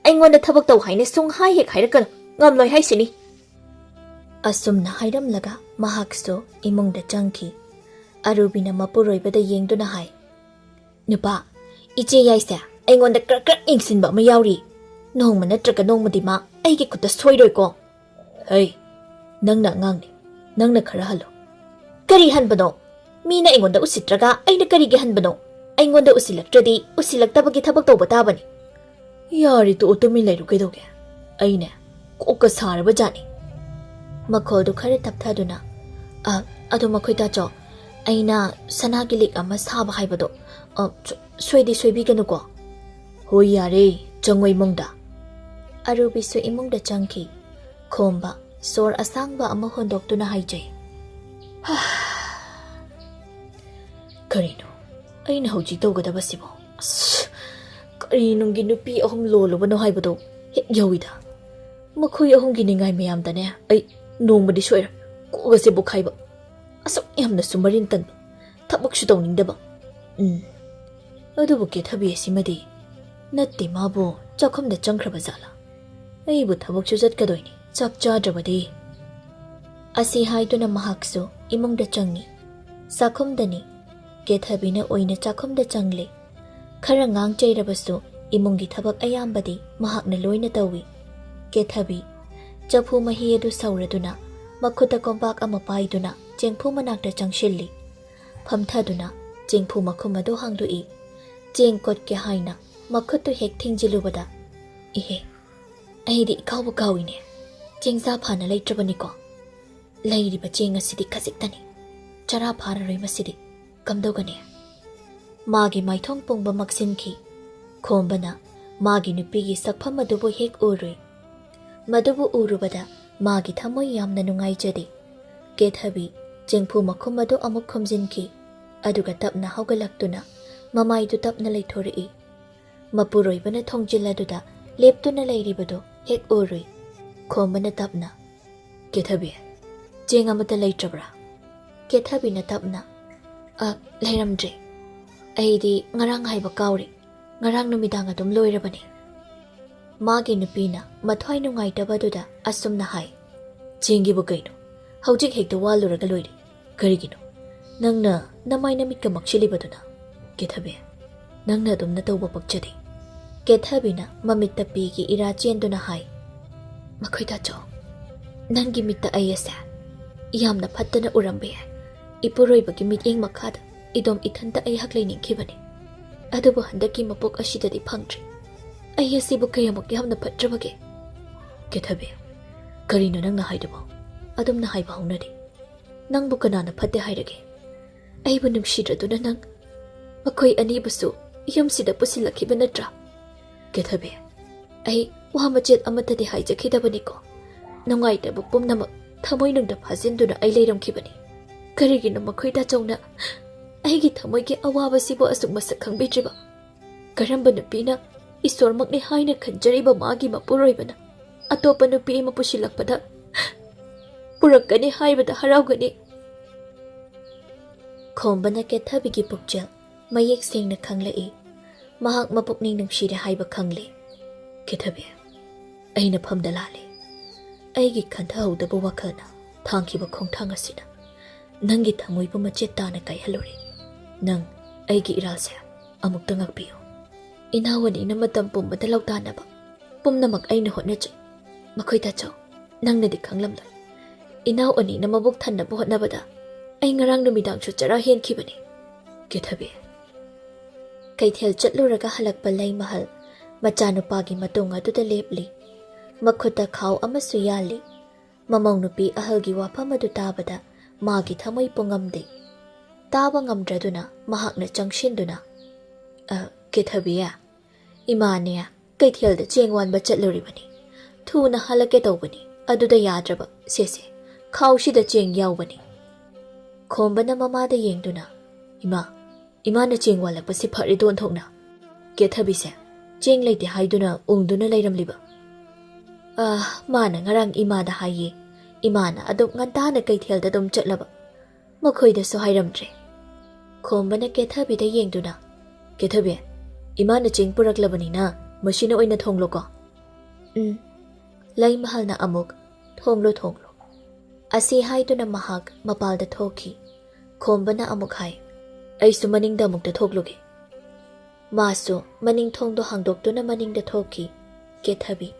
ꯑꯩꯉꯣꯟꯗ ꯊꯕꯛ ꯇꯧ ꯍꯥꯏꯅ ꯁꯨꯡꯍꯥꯏ ꯍꯦꯛ ꯍꯥꯏꯔꯛꯀꯅꯨ꯫ ꯉꯝꯂꯣꯏ ꯍꯥꯏꯁꯤꯅꯤ꯫" ꯑꯁꯨꯝꯅ ꯍꯥꯏꯔꯝꯂꯒ ꯃꯍꯥꯛꯁꯨ ꯏꯃꯨꯡꯗ ꯆꯪꯈꯤ꯫ ꯑꯔꯨꯕꯤꯅ ꯃꯄꯨꯔꯣꯏꯕꯗ ꯌꯦꯡꯗꯨꯅ ꯍꯥꯏ, "ꯅꯨꯄꯥ, ꯏꯆꯦ ꯌꯥꯏꯁꯦ ꯑꯩꯉꯣꯟꯗ ꯀ꯭ꯔꯛ ꯀ꯭ꯔꯛ ꯌꯦꯡꯁꯤꯟꯕ ꯑꯃ ꯌꯥꯎꯔꯤ꯫ ꯅꯣꯡꯃ ꯅꯠꯇ꯭ꯔꯒ ꯅꯣꯡꯃꯗꯤ ꯃꯥ ꯑꯩꯒꯤ ꯈꯨꯠꯇ ꯁꯣꯏꯔꯣꯏꯀꯣ?" "ꯍꯩ, ꯅꯪꯅ ꯑꯉꯥꯡꯅꯤ, ꯅꯪꯅ ꯈꯔ ꯍꯜꯂꯨ꯫" "ꯀꯔꯤ ꯍꯟꯕꯅꯣ? ꯃꯤꯅ ꯑꯩꯉꯣꯟꯗ ꯎꯁꯤꯠꯇ꯭ꯔꯒ ꯑꯩꯅ ꯀꯔꯤꯒꯤ ꯍꯟꯕꯅꯣ? ꯑꯩꯉꯣꯟꯗ ꯎꯁꯤꯜꯂꯛꯇ꯭ꯔꯗꯤ ꯎꯁꯤꯜꯂꯛꯇꯕꯒꯤ ꯊꯕꯛ ꯇꯧꯕ ꯇꯥꯕꯅꯤ꯫" "ꯌꯥꯔꯦ, ꯇꯣꯛꯑꯣ, ꯇꯨꯃꯤꯟ ꯂꯩꯔꯨ ꯀꯩꯗꯧꯒꯦ? ꯑꯩꯅꯦ ꯀꯣꯛꯀ ꯁꯥꯔꯕ ꯖꯥꯠꯅꯤ꯫" ꯃꯈꯣꯜꯗꯨ ꯈꯔ ꯇꯞꯊꯗꯨꯅ, "ꯑ, ꯑꯗꯣ ꯃꯈꯣꯏ ꯇꯥꯆꯧ, ꯑꯩꯅ ꯁꯅꯥꯒꯤ ꯂꯤꯛ ꯑꯃ ꯁꯥꯕ ꯍꯥꯏꯕꯗꯣ, ꯑ, ꯁꯣ-, ꯁꯣꯏꯗꯤ ꯁꯣꯏꯕꯤꯒꯅꯨꯀꯣ꯫" "ꯍꯣꯏ, ꯌꯥꯔꯦ, ꯆꯪꯉꯣ ꯏꯃꯨꯡꯗ꯫" ꯑꯔꯨꯕꯤꯁꯨ ꯏꯃꯨꯡꯗ ꯆꯪꯈꯤ꯫ ꯈꯣꯝꯕ ꯁꯣꯔ ꯑꯁꯥꯡꯕ ꯑꯃ ꯍꯣꯟꯗꯣꯛꯇꯨꯅ ꯍꯥꯏꯖꯩ, "ꯍꯥ꯫" ꯀꯔꯤꯅꯣ ꯑꯩꯅ ꯍꯧꯖꯤꯛ ꯇꯧꯒꯗꯕꯁꯤꯕꯣ? ꯑꯁ, ꯀꯔꯤ ꯅꯨꯡꯒꯤ ꯅꯨꯄꯤ ꯑꯍꯨꯝ ꯂꯣꯜꯂꯨꯕꯅꯣ ꯍꯥꯏꯕꯗꯣ ꯍꯦꯛ ꯌꯧꯏꯗ꯫ ꯃꯈꯣꯏ ꯑꯍꯨꯝꯒꯤ ꯅꯤꯡꯉꯥꯏ ꯃꯌꯥꯝꯗꯅꯦ ꯑꯩ ꯅꯣꯡꯃꯗꯤ ꯁꯣꯏꯔꯣꯏ ꯀꯣꯛ ꯑꯁꯦ ꯄꯣꯛꯈꯥꯏꯕ꯫ ꯑꯁꯨꯛ ꯌꯥꯝꯅꯁꯨ ꯃꯔꯤꯟ ꯇꯟꯕ, ꯊꯕꯛꯁꯨ ꯇꯧꯅꯤꯡꯗꯕ꯫ ꯎꯝ, ꯑꯗꯨꯕꯨ ꯀꯦꯊꯕꯤ ꯑꯁꯤꯃꯗꯤ ꯅꯠꯇꯦ, ꯃꯥꯕꯨ ꯆꯥꯛꯈꯨꯝꯗ ꯆꯪꯈ꯭ꯔꯕ ꯖꯥꯠꯂꯥ? ꯑꯩꯕꯨ ꯊꯕꯛꯁꯨ ꯆꯠꯀꯗꯣꯏꯅꯤ, ꯆꯥꯛ ꯆꯥꯗ꯭ꯔꯕꯗꯤ꯫ ꯑꯁꯤ ꯍꯥꯏꯗꯨꯅ ꯃꯍꯥꯛꯁꯨ ꯏꯃꯨꯡꯗ ꯆꯪꯉꯤ꯫ ꯆꯥꯛꯈꯨꯝꯗꯅꯤ꯫ ꯀꯦꯊꯕꯤꯅ ꯑꯣꯏꯅ ꯆꯥꯛꯈꯨꯝꯗ ꯆꯪꯂꯦ꯫ ꯈꯔ ꯉꯥꯡ ꯆꯩꯔꯕꯁꯨ ꯏꯃꯨꯡꯒꯤ ꯊꯕꯛ ꯑꯌꯥꯝꯕꯗꯤ ꯃꯍꯥꯛꯅ ꯂꯣꯏꯅ ꯇꯧꯏ꯫ ꯀꯦꯊꯕꯤ ꯆꯐꯨ ꯃꯍꯤ ꯑꯗꯨ ꯁꯧꯔꯗꯨꯅ ꯃꯈꯨꯠꯇ ꯀꯣꯝꯄꯥꯛ ꯑꯃ ꯄꯥꯏꯗꯨꯅ ꯆꯦꯡꯐꯨ ꯃꯅꯥꯛꯇ ꯆꯪꯁꯤꯜꯂꯤ꯫ ꯐꯝꯊꯗꯨꯅ ꯆꯦꯡꯐꯨ ꯃꯈꯨꯝ ꯑꯗꯨ ꯍꯥꯡꯗꯣꯛꯏ꯫ ꯆꯦꯡ ꯀꯣꯠꯀꯦ ꯍꯥꯏꯅ ꯃꯈꯨꯠꯇꯨ ꯍꯦꯛ ꯊꯤꯡꯖꯤꯜꯂꯨꯕꯗ, "ꯏꯍꯦ, ꯑꯩꯗꯤ ꯏꯀꯥꯎꯕ ꯀꯥꯎꯏꯅꯦ꯫ ꯆꯦꯡꯖꯥ ꯐꯥꯅ ꯂꯩꯇ꯭ꯔꯕꯅꯤꯀꯣ꯫ ꯂꯩꯔꯤꯕ ꯆꯦꯡ ꯑꯁꯤꯗꯤ ꯈꯖꯤꯛꯇꯅꯤ꯫ ꯆꯔꯥ ꯐꯥꯔꯔꯣꯏ ꯃꯁꯤꯗꯤ꯫ ꯀꯝꯗꯧꯒꯅꯤ?" ꯃꯥꯒꯤ ꯃꯥꯏꯊꯣꯡ ꯄꯨꯡꯕ ꯃꯛꯁꯤꯟꯈꯤ꯫ ꯈꯣꯝꯕꯅ ꯃꯥꯒꯤ ꯅꯨꯄꯤꯒꯤ ꯁꯛꯐꯝ ꯑꯗꯨꯕꯨ ꯍꯦꯛ ꯎꯔꯨꯏ꯫ ꯃꯗꯨꯕꯨ ꯎꯔꯨꯕꯗ ꯃꯥꯒꯤ ꯊꯃꯣꯏ ꯌꯥꯝꯅ ꯅꯨꯡꯉꯥꯏꯖꯗꯦ꯫ ꯀꯦꯊꯕꯤ ꯆꯦꯡꯐꯨ ꯃꯈꯨꯝ ꯑꯗꯨ ꯑꯃꯨꯛ ꯈꯨꯝꯖꯤꯟꯈꯤ꯫ ꯑꯗꯨꯒ ꯇꯞꯅ ꯍꯧꯒꯠꯂꯛꯇꯨꯅ ꯃꯃꯥꯏꯗꯨ ꯇꯞꯅ ꯂꯩꯊꯣꯔꯛꯏ꯫ ꯃꯄꯨꯔꯣꯏꯕꯅ ꯊꯣꯡꯖꯤꯜ ꯑꯗꯨꯗ ꯂꯦꯞꯇꯨꯅ ꯂꯩꯔꯤꯕꯗꯨ ꯍꯦꯛ ꯎꯔꯨꯏ꯫ ꯈꯣꯝꯕꯅ ꯇꯞꯅ, "ꯀꯦꯊꯕꯤ, ꯆꯦꯡ ꯑꯃꯠꯇ ꯂꯩꯇ꯭ꯔꯕ꯭ꯔꯥ?" ꯀꯦꯊꯕꯤꯅ ꯇꯞꯅ, "ꯑ, ꯂꯩꯔꯝꯗ꯭ꯔꯦ꯫ ꯑꯩꯗꯤ ꯉꯔꯥꯡ ꯍꯥꯏꯕ ꯀꯥꯎꯔꯦ꯫ ꯉꯔꯥꯡ ꯅꯨꯃꯤꯗꯥꯡ ꯑꯗꯨꯝ ꯂꯣꯏꯔꯕꯅꯤ꯫" ꯃꯥꯒꯤ ꯅꯨꯄꯤꯅ ꯃꯊ꯭ꯋꯥꯏ ꯅꯨꯡꯉꯥꯏꯇꯕꯗꯨꯗ ꯑꯁꯨꯝꯅ ꯍꯥꯏ, "ꯆꯦꯡꯒꯤꯕꯨ ꯀꯩꯅꯣ? ꯍꯧꯖꯤꯛ ꯍꯦꯛꯇ ꯋꯥꯜꯂꯨꯔꯒ ꯂꯣꯏꯔꯦ꯫ ꯀꯔꯤꯒꯤꯅꯣ ꯅꯪꯅ ꯅꯃꯥꯏ ꯅꯃꯤꯠꯀ ꯃꯛꯁꯤꯜꯂꯤꯕꯗꯨꯅ? ꯀꯦꯊꯕꯤ, ꯅꯪꯅ ꯑꯗꯨꯝꯅ ꯇꯧꯕ ꯄꯛꯆꯗꯦ꯫" ꯀꯦꯊꯕꯤꯅ ꯃꯃꯤꯠꯇ ꯄꯤꯒꯤ ꯏꯔꯥ ꯆꯦꯟꯗꯨꯅ ꯍꯥꯏ, "ꯃꯈꯣꯏ ꯇꯥꯆꯧ, ꯅꯪꯒꯤ ꯃꯤꯠꯇ ꯑꯩ ꯑꯁꯦ ꯌꯥꯝꯅ ꯐꯠꯇꯅ ꯎꯔꯝꯕ ꯌꯥꯏ꯫ ꯏꯄꯨꯔꯣꯏꯕꯒꯤ ꯃꯤꯠꯌꯦꯡ ꯃꯈꯥꯗ ꯏꯗꯣꯝ ꯏꯊꯟꯇ ꯑꯩꯍꯥꯛ ꯂꯩꯅꯤꯡꯈꯤꯕꯅꯤ꯫ ꯑꯗꯨꯕꯨ ꯍꯟꯗꯛꯀꯤ ꯃꯄꯣꯛ ꯑꯁꯤꯗꯗꯤ ꯐꯪꯗ꯭ꯔꯦ꯫ ꯑꯩ ꯑꯁꯤꯕꯨ ꯀꯌꯥꯃꯨꯛ ꯌꯥꯝꯅ ꯐꯠꯇ꯭ꯔꯕꯒꯦ?" "ꯀꯦꯊꯕꯤ, ꯀꯔꯤꯅꯣ ꯅꯪꯅ ꯍꯥꯏꯗꯨꯕꯣ? ꯑꯗꯨꯝꯅ ꯍꯥꯏꯕ ꯍꯧꯅꯗꯦ꯫ ꯅꯪꯕꯨ ꯀꯅꯥꯅ ꯐꯠꯇꯦ ꯍꯥꯏꯔꯒꯦ? ꯑꯩꯕꯨ ꯅꯨꯡꯁꯤꯗ꯭ꯔꯗꯨꯅ ꯅꯪ ꯃꯈꯣꯏ ꯑꯅꯤꯕꯨꯁꯨ ꯌꯨꯝꯁꯤꯗ ꯄꯨꯁꯤꯜꯂꯛꯈꯤꯕ ꯅꯠꯇ꯭ꯔꯥ?" "ꯀꯦꯊꯕꯤ, ꯑꯩ ꯋꯥ ꯃꯆꯦꯠ ꯑꯃꯠꯇꯗꯤ ꯍꯥꯏꯖꯈꯤꯗꯕꯅꯤꯀꯣ꯫ ꯅꯨꯡꯉꯥꯏꯇꯕ ꯄꯨꯝꯅꯃꯛ ꯊꯃꯣꯏꯅꯨꯡꯗ ꯐꯥꯖꯤꯟꯗꯨꯅ ꯑꯩ ꯂꯩꯔꯝꯈꯤꯕꯅꯤ꯫ ꯀꯔꯤꯒꯤꯅꯣ ꯃꯈꯣꯏ ꯇꯥꯆꯧꯅ ꯑꯩꯒꯤ ꯊꯃꯣꯏꯒꯤ ꯑꯋꯥꯕꯁꯤꯕꯨ ꯑꯁꯨꯛ ꯃꯁꯛ ꯈꯪꯕꯤꯗ꯭ꯔꯤꯕ? ꯀꯔꯝꯕ ꯅꯨꯄꯤꯅ ꯏꯁꯣꯔꯃꯛꯅꯤ ꯍꯥꯏꯅ ꯈꯟꯖꯔꯤꯕ ꯃꯥꯒꯤ ꯃꯄꯨꯔꯣꯏꯕꯅ ꯑꯇꯣꯞꯄ ꯅꯨꯄꯤ ꯑꯃ ꯄꯨꯁꯤꯜꯂꯛꯄꯗ ꯄꯨꯔꯛꯀꯅꯤ ꯍꯥꯏꯕꯗ ꯍꯔꯥꯎꯒꯅꯤ? ꯈꯣꯝꯕꯅ ꯀꯦꯊꯕꯤꯒꯤ ꯄꯨꯛꯆꯦꯜ ꯃꯌꯦꯛ ꯁꯦꯡꯅ ꯈꯪꯂꯛꯏ꯫ ꯃꯍꯥꯛ ꯃꯄꯨꯛꯅꯤꯡ ꯅꯨꯡꯁꯤꯔꯦ ꯍꯥꯏꯕ ꯈꯪꯂꯦ꯫ ꯀꯦꯊꯕꯤ, ꯑꯩꯅ ꯐꯝꯗ ꯂꯥꯜꯂꯦ꯫ ꯑꯩꯒꯤ ꯈꯟꯊꯍꯧꯗꯕ ꯋꯥꯈꯜꯅ ꯊꯥꯡꯈꯤꯕ ꯈꯣꯡꯊꯥꯡ ꯑꯁꯤꯅ ꯅꯪꯒꯤ ꯊꯃꯣꯏꯕꯨ ꯃꯆꯦꯠ ꯇꯥꯅ ꯀꯥꯏꯍꯜꯂꯨꯔꯦ꯫ ꯅꯪ ꯑꯩꯒꯤ ꯏꯔꯥꯜꯁꯦ ꯑꯃꯨꯛꯇ ꯉꯥꯛꯄꯤꯌꯨ꯫ ꯏꯅꯥꯎ ꯑꯅꯤꯅ ꯃꯇꯝ ꯄꯨꯝꯕꯗ ꯂꯧꯇꯥꯅꯕ ꯄꯨꯝꯅꯃꯛ ꯑꯩꯅ ꯍꯣꯠꯅꯖꯩ꯫ ꯃꯈꯣꯏ ꯇꯥꯆꯧ, ꯅꯪꯅꯗꯤ ꯈꯪꯂꯝꯂꯣꯏ꯫ ꯏꯅꯥꯎ ꯑꯅꯤꯅ ꯃꯕꯨꯛ ꯊꯟꯅꯕ ꯍꯣꯠꯅꯕꯗ ꯑꯩ ꯉꯔꯥꯡ ꯅꯨꯃꯤꯗꯥꯡꯁꯨ ꯆꯔꯥ ꯍꯦꯟꯈꯤꯕꯅꯤ꯫ ꯀꯦꯊꯕꯤ꯫ ꯀꯩꯊꯦꯜ ꯆꯠꯂꯨꯔꯒ ꯍꯜꯂꯛꯄ ꯂꯩꯃꯍꯜ ꯃꯆꯥꯅꯨꯄꯥꯒꯤ ꯃꯇꯨꯡ ꯑꯗꯨꯗ ꯂꯦꯞꯂꯤ꯫ ꯃꯈꯨꯠꯇ ꯈꯥꯎ ꯑꯃꯁꯨ ꯌꯥꯜꯂꯤ꯫ ꯃꯃꯧ ꯅꯨꯄꯤ ꯑꯍꯜꯒꯤ ꯋꯥꯐꯝ ꯑꯗꯨ ꯇꯥꯕꯗ ꯃꯥꯒꯤ ꯊꯃꯣꯏ ꯄꯨꯡꯉꯝꯗꯦ꯫ ꯇꯥꯕ ꯉꯝꯗ꯭ꯔꯗꯨꯅ ꯃꯍꯥꯛꯅ ꯆꯪꯁꯤꯟꯗꯨꯅ, "ꯑ, ꯀꯦꯊꯕꯤ, ꯏꯃꯥꯅꯦ ꯀꯩꯊꯦꯜꯗ ꯆꯦꯡ ꯋꯥꯟꯕ ꯆꯠꯂꯨꯔꯤꯕꯅꯤ꯫ ꯊꯨꯅ ꯍꯜꯂꯛꯀꯦ ꯇꯧꯕꯅꯤ, ꯑꯗꯨꯗ ꯌꯥꯗ꯭ꯔꯕ꯫ ꯁꯦ ꯁꯦ, ꯈꯥꯎꯁꯤꯗ ꯆꯦꯡ ꯌꯥꯎꯕꯅꯤ꯫" ꯈꯣꯝꯕꯅ ꯃꯃꯥꯗ ꯌꯦꯡꯗꯨꯅ, "ꯏꯃꯥ, ꯏꯃꯥꯅ ꯆꯦꯡ ꯋꯥꯜꯂꯛꯄꯁꯤ ꯐꯔꯦꯗꯣ ꯑꯣꯟꯊꯣꯛꯅ꯫ ꯀꯦꯊꯕꯤꯁꯦ ꯆꯦꯡ ꯂꯩꯇꯦ ꯍꯥꯏꯗꯨꯅ ꯎꯪꯗꯨꯅ ꯂꯩꯔꯝꯂꯤꯕ?" "ꯑꯥ, ꯃꯥꯅ ꯉꯔꯥꯡ ꯏꯃꯥꯗ ꯍꯥꯏꯌꯦ꯫ ꯏꯃꯥꯅ ꯑꯗꯨꯝ ꯉꯟꯇꯥꯅ ꯀꯩꯊꯦꯜꯗ ꯑꯗꯨꯝ ꯆꯠꯂꯕ꯫ ꯃꯈꯣꯏꯗꯁꯨ ꯍꯥꯏꯔꯝꯗ꯭ꯔꯦ꯫" ꯈꯣꯝꯕꯅ ꯀꯦꯊꯕꯤꯗ ꯌꯦꯡꯗꯨꯅ, "ꯀꯦꯊꯕꯤ, ꯏꯃꯥꯅ ꯆꯦꯡ ꯄꯨꯔꯛꯂꯕꯅꯤꯅ ꯃꯁꯤꯅ ꯑꯣꯏꯅ ꯊꯣꯡꯂꯣꯀꯣ꯫" "ꯎꯝ꯫" ꯂꯩꯃꯍꯜꯅ ꯑꯃꯨꯛ, "ꯊꯣꯡꯂꯣ, ꯊꯣꯡꯂꯣ꯫" ꯑꯁꯤ ꯍꯥꯏꯗꯨꯅ ꯃꯍꯥꯛ ꯃꯄꯥꯜꯗ ꯊꯣꯛꯈꯤ꯫ ꯈꯣꯝꯕꯅ ꯑꯃꯨꯛ ꯍꯥꯏ, "ꯑꯩꯁꯨ ꯃꯅꯤꯡꯗ ꯑꯃꯨꯛꯇ ꯊꯣꯛꯂꯨꯒꯦ꯫" ꯃꯥꯁꯨ ꯃꯅꯤꯡ ꯊꯣꯡꯗꯣ ꯍꯥꯡꯗꯣꯛꯇꯨꯅ ꯃꯅꯤꯡꯗ ꯊꯣꯛꯈꯤ꯫ ꯀꯦꯊꯕꯤ,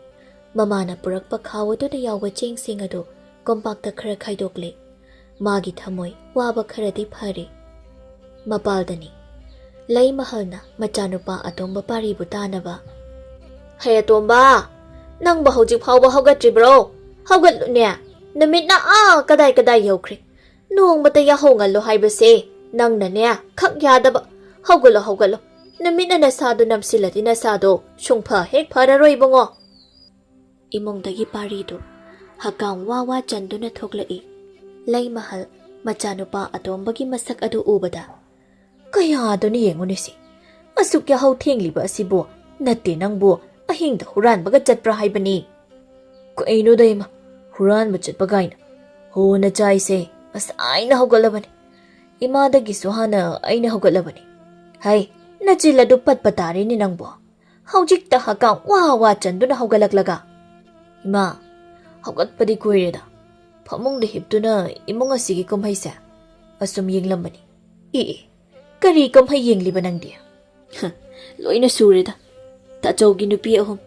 ꯃꯃꯥꯅ ꯄꯨꯔꯛꯄ ꯈꯥꯎ ꯑꯗꯨꯗ ꯌꯥꯎꯕ ꯆꯦꯡꯁꯤꯡ ꯑꯗꯨ ꯀꯣꯝꯄꯥꯛꯇ ꯈꯔ ꯈꯥꯏꯗꯣꯛꯂꯦ꯫ ꯃꯥꯒꯤ ꯊꯃꯣꯏ ꯋꯥꯕ ꯈꯔꯗꯤ ꯐꯔꯦ꯫ ꯃꯄꯥꯜꯗꯅꯤ꯫ ꯂꯩꯃꯍꯜꯅ ꯃꯆꯥꯅꯨꯄꯥ ꯑꯇꯣꯝꯕ ꯄꯥꯔꯤꯕꯨ ꯇꯥꯅꯕ, "ꯍꯩ ꯑꯇꯣꯝꯕ, ꯅꯪꯕꯨ ꯍꯧꯖꯤꯛ ꯐꯥꯎꯕ ꯍꯧꯒꯠꯇ꯭ꯔꯤꯕ꯭ꯔꯣ? ꯍꯧꯒꯠꯂꯨꯅꯦ꯫ ꯅꯨꯃꯤꯠꯅ ꯑꯥ ꯀꯗꯥꯏ ꯀꯗꯥꯏ ꯌꯧꯈ꯭ꯔꯦ? ꯅꯣꯡꯃꯇ ꯌꯥꯍꯧ ꯉꯜꯂꯣ ꯍꯥꯏꯕꯁꯦ ꯅꯪꯅꯅꯦ ꯈꯛ ꯌꯥꯗꯕ꯫ ꯍꯧꯒꯠꯂꯣ, ꯍꯧꯒꯠꯂꯣ꯫ ꯅꯨꯃꯤꯠꯅ ꯅꯁꯥꯗꯣ ꯅꯝꯁꯤꯜꯂꯗꯤ ꯅꯁꯥꯗꯣ ꯁꯨꯡꯐ ꯍꯦꯛ ꯐꯔꯔꯣꯏ ꯏꯕꯨꯡꯉꯣ꯫" ꯏꯃꯨꯡꯗꯒꯤ ꯄꯥꯔꯤꯗꯨ ꯍꯛꯀꯥꯝ ꯋꯥ ꯋꯥ ꯆꯟꯗꯨꯅ ꯊꯣꯛꯂꯛꯏ꯫ ꯂꯩꯃꯍꯜ ꯃꯆꯥꯅꯨꯄꯥ ꯑꯇꯣꯝꯕꯒꯤ ꯃꯁꯛ ꯑꯗꯨ ꯎꯕꯗ "ꯀꯌꯥꯗꯨꯅ ꯌꯦꯡꯉꯨꯅꯦ ꯁꯤ, ꯑꯁꯨꯛ ꯌꯥꯍꯧ ꯊꯦꯡꯂꯤꯕ ꯑꯁꯤꯕꯨ, ꯅꯠꯇꯦ ꯅꯪꯕꯨ ꯑꯍꯤꯡꯗ ꯍꯨꯔꯥꯟꯕꯒ ꯆꯠꯄ꯭ꯔꯥ ꯍꯥꯏꯕꯅꯤ?" "ꯀꯩꯅꯣꯗ ꯏꯃꯥ, ꯍꯨꯔꯥꯟꯕ ꯆꯠꯄ ꯀꯥꯏꯅ? ꯍꯣ ꯅꯆꯥꯏꯁꯦ, ꯉꯁꯥꯏꯅ ꯍꯧꯒꯠꯂꯕꯅꯤ꯫ ꯏꯃꯥꯗꯒꯤꯁꯨ ꯍꯥꯟꯅ ꯑꯩꯅ ꯍꯧꯒꯠꯂꯕꯅꯤ꯫ ꯍꯩ, ꯅꯆꯤꯜ ꯑꯗꯨ ꯄꯠꯄ ꯇꯥꯔꯦꯅꯦ ꯅꯪꯕꯨ꯫ ꯍꯧꯖꯤꯛꯇ ꯍꯀꯥꯝ ꯋꯥ ꯋꯥ ꯆꯟꯗꯨꯅ ꯍꯧꯒꯠꯂꯛꯂꯒ, ꯏꯃꯥ, ꯍꯧꯒꯠꯄꯗꯤ ꯀꯨꯏꯔꯦꯗ꯫ ꯐꯃꯨꯡꯗ ꯍꯤꯞꯇꯨꯅ ꯏꯃꯨꯡ ꯑꯁꯤꯒꯤ ꯀꯨꯝꯍꯩꯁꯦ ꯑꯁꯨꯝ ꯌꯦꯡꯂꯝꯕꯅꯤ꯫ ꯑꯦ, ꯑꯦ, ꯀꯔꯤ ꯀꯨꯝꯍꯩ ꯌꯦꯡꯂꯤꯕ ꯅꯪꯗꯤ?" "ꯍ, ꯂꯣꯏꯅ ꯁꯨꯔꯦꯗ꯫ ꯇꯥꯆꯧꯒꯤ ꯅꯨꯄꯤ ꯑꯍꯨꯝ,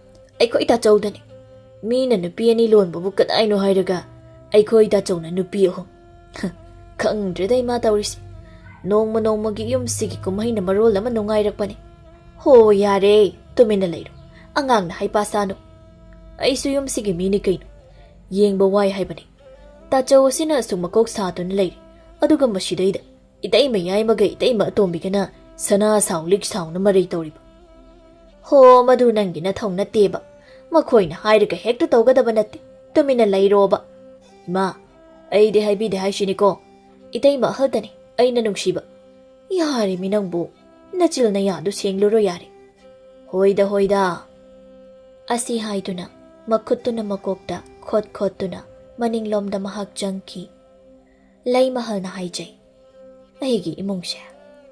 ꯑꯩꯈꯣꯏ ꯇꯥꯆꯧꯗꯅꯤ꯫ ꯃꯤꯅ ꯅꯨꯄꯤ ꯑꯅꯤ ꯂꯣꯟꯕꯕꯨ ꯀꯗꯥꯏꯅꯣ ꯍꯥꯏꯔꯒ ꯑꯩꯈꯣꯏ ꯇꯥꯆꯧꯅ ꯅꯨꯄꯤ ꯑꯍꯨꯝ꯫ ꯍ, ꯈꯪꯗ꯭ꯔꯦꯗ ꯏꯃꯥ ꯇꯧꯔꯤꯁꯦ꯫ ꯅꯣꯡꯃ ꯅꯣꯡꯃꯒꯤ ꯌꯨꯝꯁꯤꯒꯤ ꯀꯨꯝꯍꯩꯅ ꯃꯔꯣꯜ ꯑꯃ ꯅꯨꯡꯉꯥꯏꯔꯛꯄꯅꯤ꯫ ꯍꯣ ꯌꯥꯔꯦ, ꯇꯨꯃꯤꯟꯅ ꯂꯩꯔꯣ꯫ ꯑꯉꯥꯡꯅ ꯍꯩꯄꯥ ꯁꯥꯅꯨ꯫ ꯑꯩꯁꯨ ꯌꯨꯝꯁꯤꯒꯤ ꯃꯤꯅꯤ ꯀꯩꯅꯣ꯫ ꯌꯦꯡꯕ ꯋꯥꯏ ꯍꯥꯏꯕꯅꯤ꯫ ꯇꯥꯆꯧ ꯑꯁꯤꯅ ꯑꯁꯨꯛ ꯃꯀꯣꯛ ꯁꯥꯗꯨꯅ ꯂꯩꯔꯤ, ꯑꯗꯨꯒ ꯃꯁꯤꯗꯩꯗ ꯏꯇꯩꯃ ꯌꯥꯏꯃꯒ ꯏꯇꯩꯃ ꯑꯇꯣꯝꯕꯤꯒꯅ ꯁꯅꯥ ꯁꯥꯎ ꯂꯤꯛ ꯁꯥꯎꯅ ꯃꯔꯩ ꯇꯧꯔꯤꯕ꯫ ꯍꯣ, ꯃꯗꯨ ꯅꯪꯒꯤ ꯅꯊꯧ ꯅꯠꯇꯦꯕ꯫ ꯃꯈꯣꯏꯅ ꯍꯥꯏꯔꯒ ꯍꯦꯛꯇ ꯇꯧꯒꯗꯕ ꯅꯠꯇꯦ꯫ ꯇꯨꯃꯤꯟꯅ ꯂꯩꯔꯣꯕ꯫ ꯏꯃꯥ, ꯑꯩꯗꯤ ꯍꯥꯏꯕꯤꯗꯦ ꯍꯥꯏꯁꯤꯅꯤꯀꯣ꯫ ꯏꯇꯩꯃ ꯑꯍꯜꯗꯅꯤ ꯑꯩꯅ ꯅꯨꯡꯁꯤꯕ꯫ ꯌꯥꯔꯦꯃꯤ ꯅꯪꯕꯨ, ꯅꯆꯤꯜ ꯅꯌꯥꯗꯨ ꯁꯦꯡꯂꯨꯔꯣ ꯌꯥꯔꯦ꯫ ꯍꯣꯏꯗ, ꯍꯣꯏꯗ꯫ ꯑꯁꯤ ꯍꯥꯏꯗꯨꯅ ꯃꯈꯨꯠꯇꯨꯅ ꯃꯀꯣꯛꯇ ꯈꯣꯠ ꯈꯣꯠꯇꯨꯅ ꯃꯅꯤꯡꯂꯣꯝꯗ ꯃꯍꯥꯛ ꯆꯪꯈꯤ꯫ ꯂꯩꯃꯍꯜꯅ ꯍꯥꯏꯖꯩ, "ꯑꯩꯒꯤ ꯏꯃꯨꯡꯁꯦ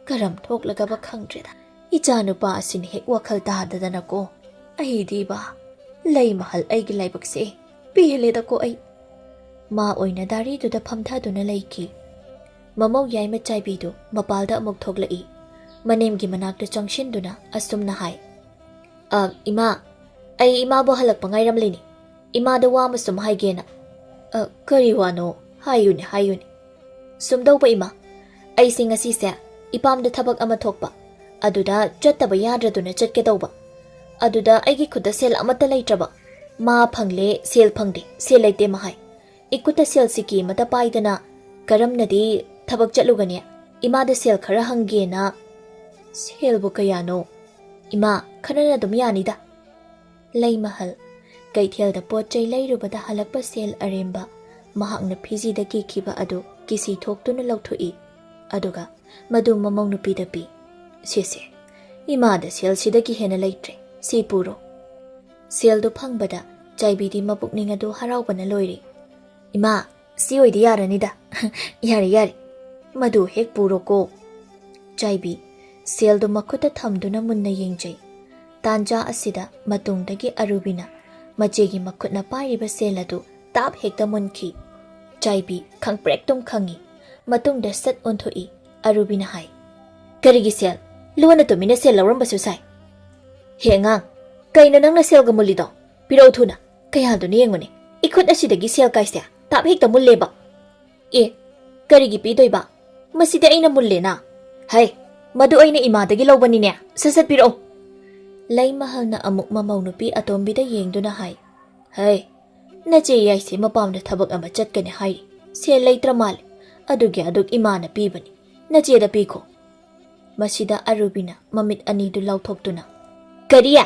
ꯀꯔꯝ ꯊꯣꯛꯂꯒꯕ ꯈꯪꯗ꯭ꯔꯦꯗ꯫ ꯏꯆꯥꯅꯨꯄꯥ ꯑꯁꯤꯅ ꯍꯦꯛ ꯋꯥꯈꯜ ꯇꯥꯗꯗꯅꯀꯣ꯫ ꯑꯩꯗꯤꯕ, ꯂꯩꯃꯍꯜ ꯑꯩꯒꯤ ꯂꯥꯏꯕꯛꯁꯦ ꯄꯦꯜꯂꯦꯗꯀꯣ ꯑꯩ꯫" ꯃꯥ ꯑꯣꯏꯅ ꯗꯥꯔꯤꯗꯨꯗ ꯐꯝꯊꯗꯨꯅ ꯂꯩꯈꯤ꯫ ꯃꯃꯧ ꯌꯥꯏꯃ ꯆꯥꯏꯕꯤꯗꯨ ꯃꯄꯥꯜꯗ ꯑꯃꯨꯛ ꯊꯣꯛꯂꯛꯏ꯫ ꯃꯅꯦꯝꯒꯤ ꯃꯅꯥꯛꯇ ꯆꯪꯁꯤꯟꯗꯨꯅ ꯑꯁꯨꯝꯅ ꯍꯥꯏ, "ꯑ, ꯏꯃꯥ, ꯑꯩ ꯏꯃꯥꯕꯨ ꯍꯜꯂꯛꯄ ꯉꯥꯏꯔꯝꯂꯤꯅꯤ꯫ ꯏꯃꯥꯗ ꯋꯥ ꯑꯃ ꯁꯨꯝ ꯍꯥꯏꯒꯦꯅ꯫" "ꯑ, ꯀꯔꯤ ꯋꯥꯅꯣ? ꯍꯥꯏꯌꯨꯅꯦ, ꯍꯥꯏꯌꯨꯅꯦ꯫" "ꯁꯨꯝꯗꯧꯕ ꯏꯃꯥ, ꯑꯩꯁꯦ ꯉꯁꯤꯁꯦ ꯏꯄꯥꯝꯗ ꯊꯕꯛ ꯑꯃ ꯊꯣꯛꯄ, ꯑꯗꯨꯗ ꯆꯠꯇꯕ ꯌꯥꯗ꯭ꯔꯗꯨꯅ ꯆꯠꯀꯦ ꯇꯧꯕ꯫ ꯑꯗꯨꯗ ꯑꯩꯒꯤ ꯈꯨꯠꯇ ꯁꯦꯜ ꯑꯃꯠꯇ ꯂꯩꯇ꯭ꯔꯕ꯫ ꯃꯥ ꯐꯪꯂꯦ, ꯁꯦꯜ ꯐꯪꯗꯦ, ꯁꯦꯜ ꯂꯩꯇꯦ ꯃꯍꯥꯏ꯫ ꯏꯈꯨꯠꯇ ꯁꯦꯜ ꯁꯤꯀꯤ ꯑꯃꯠꯇ ꯄꯥꯏꯗꯅ ꯀꯔꯝꯅꯗꯤ ꯊꯕꯛ ꯆꯠꯂꯨꯒꯅꯤ? ꯏꯃꯥꯗ ꯁꯦꯜ ꯈꯔ ꯍꯪꯒꯦꯅ꯫" "ꯁꯦꯜꯕꯨ ꯀꯌꯥꯅꯣ? ꯏꯃꯥ, ꯈꯔꯅ ꯑꯗꯨꯝ ꯌꯥꯅꯤꯗ꯫" ꯂꯩꯃꯍꯜ ꯀꯩꯊꯦꯜꯗ ꯄꯣꯠ ꯆꯩ ꯂꯩꯔꯨꯕꯗ ꯍꯜꯂꯛꯄ ꯁꯦꯜ ꯑꯔꯦꯝꯕ ꯃꯍꯥꯛꯅ ꯐꯤꯖꯤꯗ ꯀꯤꯈꯤꯕ ꯑꯗꯨ ꯀꯤꯁꯤ ꯊꯣꯛꯇꯨꯅ ꯂꯧꯊꯣꯛꯏ꯫ ꯑꯗꯨꯒ ꯃꯗꯨ ꯃꯃꯧ ꯅꯨꯄꯤꯗ ꯄꯤ꯫ "ꯁꯤꯁꯦ, ꯏꯃꯥꯗ ꯁꯦꯜ ꯁꯤꯗꯒꯤ ꯍꯦꯟꯅ ꯂꯩꯇ꯭ꯔꯦ, ꯁꯤ ꯄꯨꯔꯣ꯫" ꯁꯦꯜꯗꯨ ꯐꯪꯕꯗ ꯆꯥꯏꯕꯤꯗꯤ ꯃꯄꯨꯛꯅꯤꯡ ꯑꯗꯨ ꯍꯔꯥꯎꯕꯅ ꯂꯣꯏꯔꯦ꯫ "ꯏꯃꯥ, ꯁꯤ ꯑꯣꯏꯗꯤ ꯌꯥꯔꯅꯤꯗ꯫" "ꯌꯥꯔꯦ, ꯌꯥꯔꯦ, ꯃꯗꯨ ꯍꯦꯛ ꯄꯨꯔꯣꯀꯣ꯫" ꯆꯥꯏꯕꯤ ꯁꯦꯜꯗꯨ ꯃꯈꯨꯠꯇ ꯊꯝꯗꯨꯅ ꯃꯨꯟꯅ ꯌꯦꯡꯖꯩ꯫ ꯇꯥꯟꯖꯥ ꯑꯁꯤꯗ ꯃꯇꯨꯡꯗꯒꯤ ꯑꯔꯨꯕꯤꯅ ꯃꯆꯦꯒꯤ ꯃꯈꯨꯠꯅ ꯄꯥꯏꯔꯤꯕ ꯁꯦꯜ ꯑꯗꯨ ꯇꯥꯞ ꯍꯦꯛꯇ ꯃꯨꯟꯈꯤ꯫ ꯆꯥꯏꯕꯤ ꯈꯪꯄ꯭ꯔꯦꯛꯇꯨꯝ ꯈꯪꯉꯤ꯫ ꯃꯇꯨꯡꯗ ꯁꯠ ꯑꯣꯟꯊꯣꯛꯏ꯫ ꯑꯔꯨꯕꯤꯅ ꯍꯥꯏ, "ꯀꯔꯤꯒꯤ ꯁꯦꯜ? ꯂꯣꯟꯅ ꯇꯨꯃꯤꯟꯅ ꯁꯦꯜ ꯂꯧꯔꯝꯕꯁꯨ ꯁꯥꯏ꯫" "ꯍꯦ ꯑꯉꯥꯡ, ꯀꯩꯅꯣ ꯅꯪꯅ ꯁꯦꯜꯒ ꯃꯨꯜꯂꯤꯗꯣ? ꯄꯤꯔꯛꯎ ꯊꯨꯅ꯫ ꯀꯌꯥꯗꯨꯅ ꯌꯦꯡꯉꯨꯅꯦ꯫ ꯏꯈꯨꯠ ꯑꯁꯤꯗꯒꯤ ꯁꯦꯜ ꯀꯥꯏꯁꯦ ꯇꯥꯞ ꯍꯦꯛꯇ ꯃꯨꯜꯂꯦꯕ꯫" "ꯑꯦ, ꯀꯔꯤꯒꯤ ꯄꯤꯗꯣꯏꯕ? ꯃꯁꯤꯗꯤ ꯑꯩꯅ ꯃꯨꯜꯂꯦꯅ꯫" "ꯍꯩ, ꯃꯗꯨ ꯑꯩꯅ ꯏꯃꯥꯗꯒꯤ ꯂꯧꯕꯅꯤꯅꯦ꯫ ꯁꯠ ꯁꯠ ꯄꯤꯔꯛꯑꯣ꯫" ꯂꯩꯃꯍꯜꯅ ꯑꯃꯨꯛ ꯃꯃꯧ ꯅꯨꯄꯤ ꯑꯇꯣꯝꯕꯤꯗ ꯌꯦꯡꯗꯨꯅ ꯍꯥꯏ, "ꯍꯩ, ꯅꯆꯦ ꯌꯥꯏꯁꯦ ꯃꯄꯥꯝꯗ ꯊꯕꯛ ꯑꯃ ꯆꯠꯀꯅꯤ ꯍꯥꯏꯔꯤ꯫ ꯁꯦꯜ ꯂꯩꯇ꯭ꯔ ꯃꯥꯜꯂꯦ꯫ ꯑꯗꯨꯒꯤ ꯑꯗꯨꯛ ꯏꯃꯥꯅ ꯄꯤꯕꯅꯤ꯫ ꯅꯆꯦꯗ ꯄꯤꯈꯣ꯫" ꯃꯁꯤꯗ ꯑꯔꯨꯕꯤꯅ ꯃꯃꯤꯠ ꯑꯅꯤꯗꯨ ꯂꯥꯎꯊꯣꯛꯇꯨꯅ, "ꯀꯔꯤ?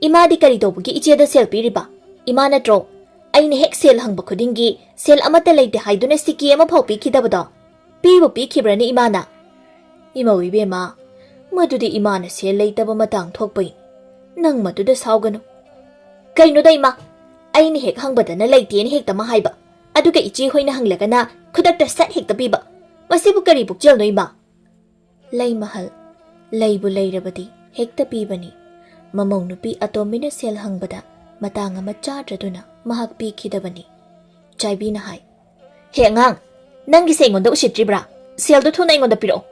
ꯏꯃꯥꯗꯤ ꯀꯔꯤ ꯇꯧꯕꯒꯤ ꯏꯆꯦꯗ ꯁꯦꯜ ꯄꯤꯔꯤꯕ? ꯏꯃꯥ ꯅꯠꯇ꯭ꯔꯣ? ꯑꯩꯅ ꯍꯦꯛ ꯁꯦꯜ ꯍꯪꯕ ꯈꯨꯗꯤꯡꯒꯤ ꯁꯦꯜ ꯑꯃꯠꯇ ꯂꯩꯇꯦ ꯍꯥꯏꯗꯨꯅ ꯁꯤꯀꯤ ꯑꯃꯐꯥꯎ ꯄꯤꯈꯤꯗꯕꯗꯣ? ꯄꯤꯕꯨ ꯄꯤꯈꯤꯕ꯭ꯔꯅꯤ ꯏꯃꯥꯅ?" "ꯏꯃꯧ ꯏꯕꯦꯝꯃ, ꯃꯗꯨꯗꯤ ꯏꯃꯥꯅ ꯁꯦꯜ ꯂꯩꯇꯕ ꯃꯇꯥꯡ ꯊꯣꯛꯄꯩ꯫ ꯅꯪ ꯃꯗꯨꯗ ꯁꯥꯎꯒꯅꯨ꯫" "ꯀꯩꯅꯣꯗ ꯏꯃꯥ, ꯑꯩꯅ ꯍꯦꯛ ꯍꯪꯕꯗꯅ ꯂꯩꯇꯦꯅ ꯍꯦꯛꯇ ꯑꯃ ꯍꯥꯏꯕ, ꯑꯗꯨꯒ ꯏꯆꯦ ꯍꯣꯏꯅ ꯍꯪꯂꯒꯅ ꯈꯨꯗꯛꯇ ꯁꯠ ꯍꯦꯛꯇ ꯄꯤꯕ꯫ ꯃꯁꯤꯕꯨ ꯀꯔꯤ ꯄꯨꯛꯆꯦꯜꯅꯣ ꯏꯃꯥ?" ꯂꯩꯃꯍꯜ, ꯂꯩꯕꯨ ꯂꯩꯔꯕꯗꯤ ꯍꯦꯛꯇ ꯄꯤꯕꯅꯤ꯫ ꯃꯃꯧ ꯅꯨꯄꯤ ꯑꯇꯣꯝꯕꯤꯅ ꯁꯦꯜ ꯍꯪꯕꯗ ꯃꯇꯥꯡ ꯑꯃ ꯆꯥꯗ꯭ꯔꯗꯨꯅ ꯃꯍꯥꯛ ꯄꯤꯈꯤꯗꯕꯅꯤ꯫ ꯆꯥꯏꯕꯤꯅ ꯍꯥꯏ, "ꯍꯦ ꯑꯉꯥꯡ, ꯅꯪꯒꯤꯁꯦ ꯑꯩꯉꯣꯟꯗ ꯎꯁꯤꯠꯇ꯭ꯔꯤꯕ꯭ꯔꯥ? ꯁꯦꯜꯗꯣ ꯊꯨꯅ ꯑꯩꯉꯣꯟꯗ ꯄꯤꯔꯛꯑꯣ꯫"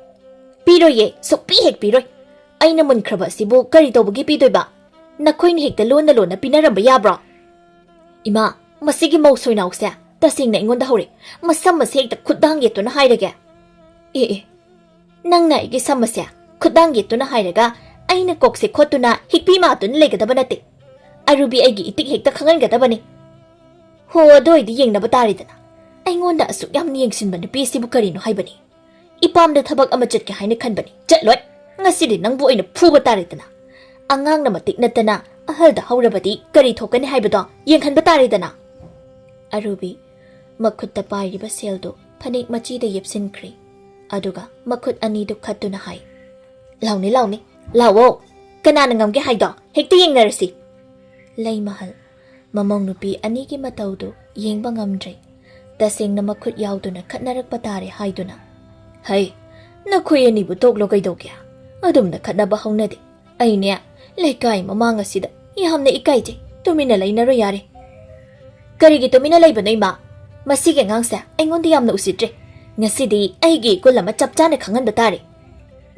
"ꯄꯤꯔꯣꯏꯌꯦ, ꯁꯨꯛꯄꯤ ꯍꯦꯛ ꯄꯤꯔꯣꯏ꯫ ꯑꯩꯅ ꯃꯨꯟꯈ꯭ꯔꯕ ꯑꯁꯤꯕꯨ ꯀꯔꯤ ꯇꯧꯕꯒꯤ ꯄꯤꯗꯣꯏꯕ? ꯅꯈꯣꯏꯅ ꯍꯦꯛꯇ ꯂꯣꯟꯅ ꯂꯣꯟꯅ ꯄꯤꯅꯔꯝꯕ ꯌꯥꯕ꯭ꯔꯣ?" "ꯏꯃꯥ, ꯃꯁꯤꯒꯤ ꯃꯧ ꯁꯣꯏꯅꯥꯎꯁꯦ ꯇꯁꯦꯡꯅ ꯑꯩꯉꯣꯟꯗ ꯍꯧꯔꯦ꯫ ꯃꯁꯝ ꯑꯁꯤ ꯍꯦꯛꯇ ꯈꯨꯠ ꯗꯥꯡ ꯌꯦꯠꯇꯨꯅ ꯍꯥꯏꯔꯒꯦ꯫" "ꯑꯦ ꯑꯦ, ꯅꯪꯅ ꯑꯩꯒꯤ ꯁꯝ ꯑꯁꯦ ꯈꯨꯠꯗꯥꯡ ꯌꯦꯠꯇꯨꯅ ꯍꯥꯏꯔꯒ ꯑꯩꯅ ꯀꯣꯛꯁꯦ ꯈꯣꯠꯇꯨꯅ ꯍꯤꯛꯄꯤ ꯃꯥꯇꯨꯅ ꯂꯩꯒꯗꯕ ꯅꯠꯇꯦ꯫ ꯑꯔꯨꯕꯤ ꯑꯩꯒꯤ ꯏꯇꯤꯛ ꯍꯦꯛꯇ ꯈꯪꯍꯟꯒꯗꯕꯅꯤ꯫" "ꯍꯣ, ꯑꯗꯨ ꯑꯣꯏꯗꯤ ꯌꯦꯡꯅꯕ ꯇꯥꯔꯦꯗꯅ꯫ ꯑꯩꯉꯣꯟꯗ ꯑꯁꯨꯛ ꯌꯥꯝꯅ ꯌꯦꯡꯁꯤꯟꯕ ꯅꯨꯄꯤ ꯑꯁꯤꯕꯨ ꯀꯔꯤꯅꯣ ꯍꯥꯏꯕꯅꯤ? ꯏꯄꯥꯝꯗ ꯊꯕꯛ ꯑꯃ ꯆꯠꯀꯦ ꯍꯥꯏꯅ ꯈꯟꯕꯅꯤ, ꯆꯠꯂꯣꯏ꯫ ꯉꯁꯤꯗꯤ ꯅꯪꯕꯨ ꯑꯣꯏꯅ ꯐꯨꯕ ꯇꯥꯔꯦꯗꯅ꯫ ꯑꯉꯥꯡꯅ ꯃꯇꯤꯛ ꯅꯠꯇꯅ ꯑꯍꯜꯗ ꯍꯧꯔꯕꯗꯤ ꯀꯔꯤ ꯊꯣꯛꯀꯅꯤ ꯍꯥꯏꯕꯗꯣ ꯌꯦꯡꯍꯟꯕ ꯇꯥꯔꯦꯗꯅ꯫" ꯑꯔꯨꯕꯤ ꯃꯈꯨꯠꯇ ꯄꯥꯏꯔꯤꯕ ꯁꯦꯜꯗꯨ ꯐꯅꯦꯛ ꯃꯆꯤꯗ ꯌꯦꯞꯁꯤꯟꯈ꯭ꯔꯦ꯫ ꯑꯗꯨꯒ ꯃꯈꯨꯠ ꯑꯅꯤꯗꯨ ꯈꯠꯇꯨꯅ ꯍꯥꯏ, "ꯂꯥꯎꯅꯦ, ꯂꯥꯎꯅꯦ, ꯂꯥꯎꯑꯣ꯫ ꯀꯅꯥꯅ ꯉꯝꯒꯦ ꯍꯥꯏꯗꯣ ꯍꯦꯛꯇ ꯌꯦꯡꯅꯔꯁꯤ꯫" ꯂꯩꯃꯍꯜ, ꯃꯃꯧ ꯅꯨꯄꯤ ꯑꯅꯤꯒꯤ ꯃꯇꯧꯗꯨ ꯌꯦꯡꯕ ꯉꯝꯗ꯭ꯔꯦ꯫ ꯇꯁꯦꯡꯅ ꯃꯈꯨꯠ ꯌꯥꯎꯗꯨꯅ ꯈꯠꯅꯔꯛꯄ ꯇꯥꯔꯦ ꯍꯥꯏꯗꯨꯅ, "ꯍꯩ, ꯅꯈꯣꯏ ꯑꯅꯤꯕꯨ ꯇꯣꯛꯂꯣ ꯀꯩꯗꯧꯒꯦ? ꯑꯗꯨꯝꯅ ꯈꯠꯅꯕ ꯍꯧꯅꯗꯦ꯫ ꯑꯩꯅꯦ, ꯂꯩꯀꯥꯏ ꯃꯃꯥꯡ ꯑꯁꯤꯗ ꯌꯥꯝꯅ ꯏꯀꯥꯏꯖꯩ꯫ ꯇꯨꯃꯤꯟꯅ ꯂꯩꯅꯔꯣ ꯌꯥꯔꯦ꯫" "ꯀꯔꯤꯒꯤ ꯇꯨꯃꯤꯟꯅ ꯂꯩꯕꯅꯣ, ꯏꯃꯥ? ꯃꯁꯤꯒꯤ ꯑꯉꯥꯡꯁꯦ ꯑꯩꯉꯣꯟꯗ ꯌꯥꯝꯅ ꯎꯁꯤꯠꯇ꯭ꯔꯦ꯫ ꯉꯁꯤꯗꯤ ꯑꯩꯒꯤ ꯏꯒꯨꯜ ꯑꯃ ꯆꯞ ꯆꯥꯅ ꯈꯪꯍꯟꯕ ꯇꯥꯔꯦ꯫"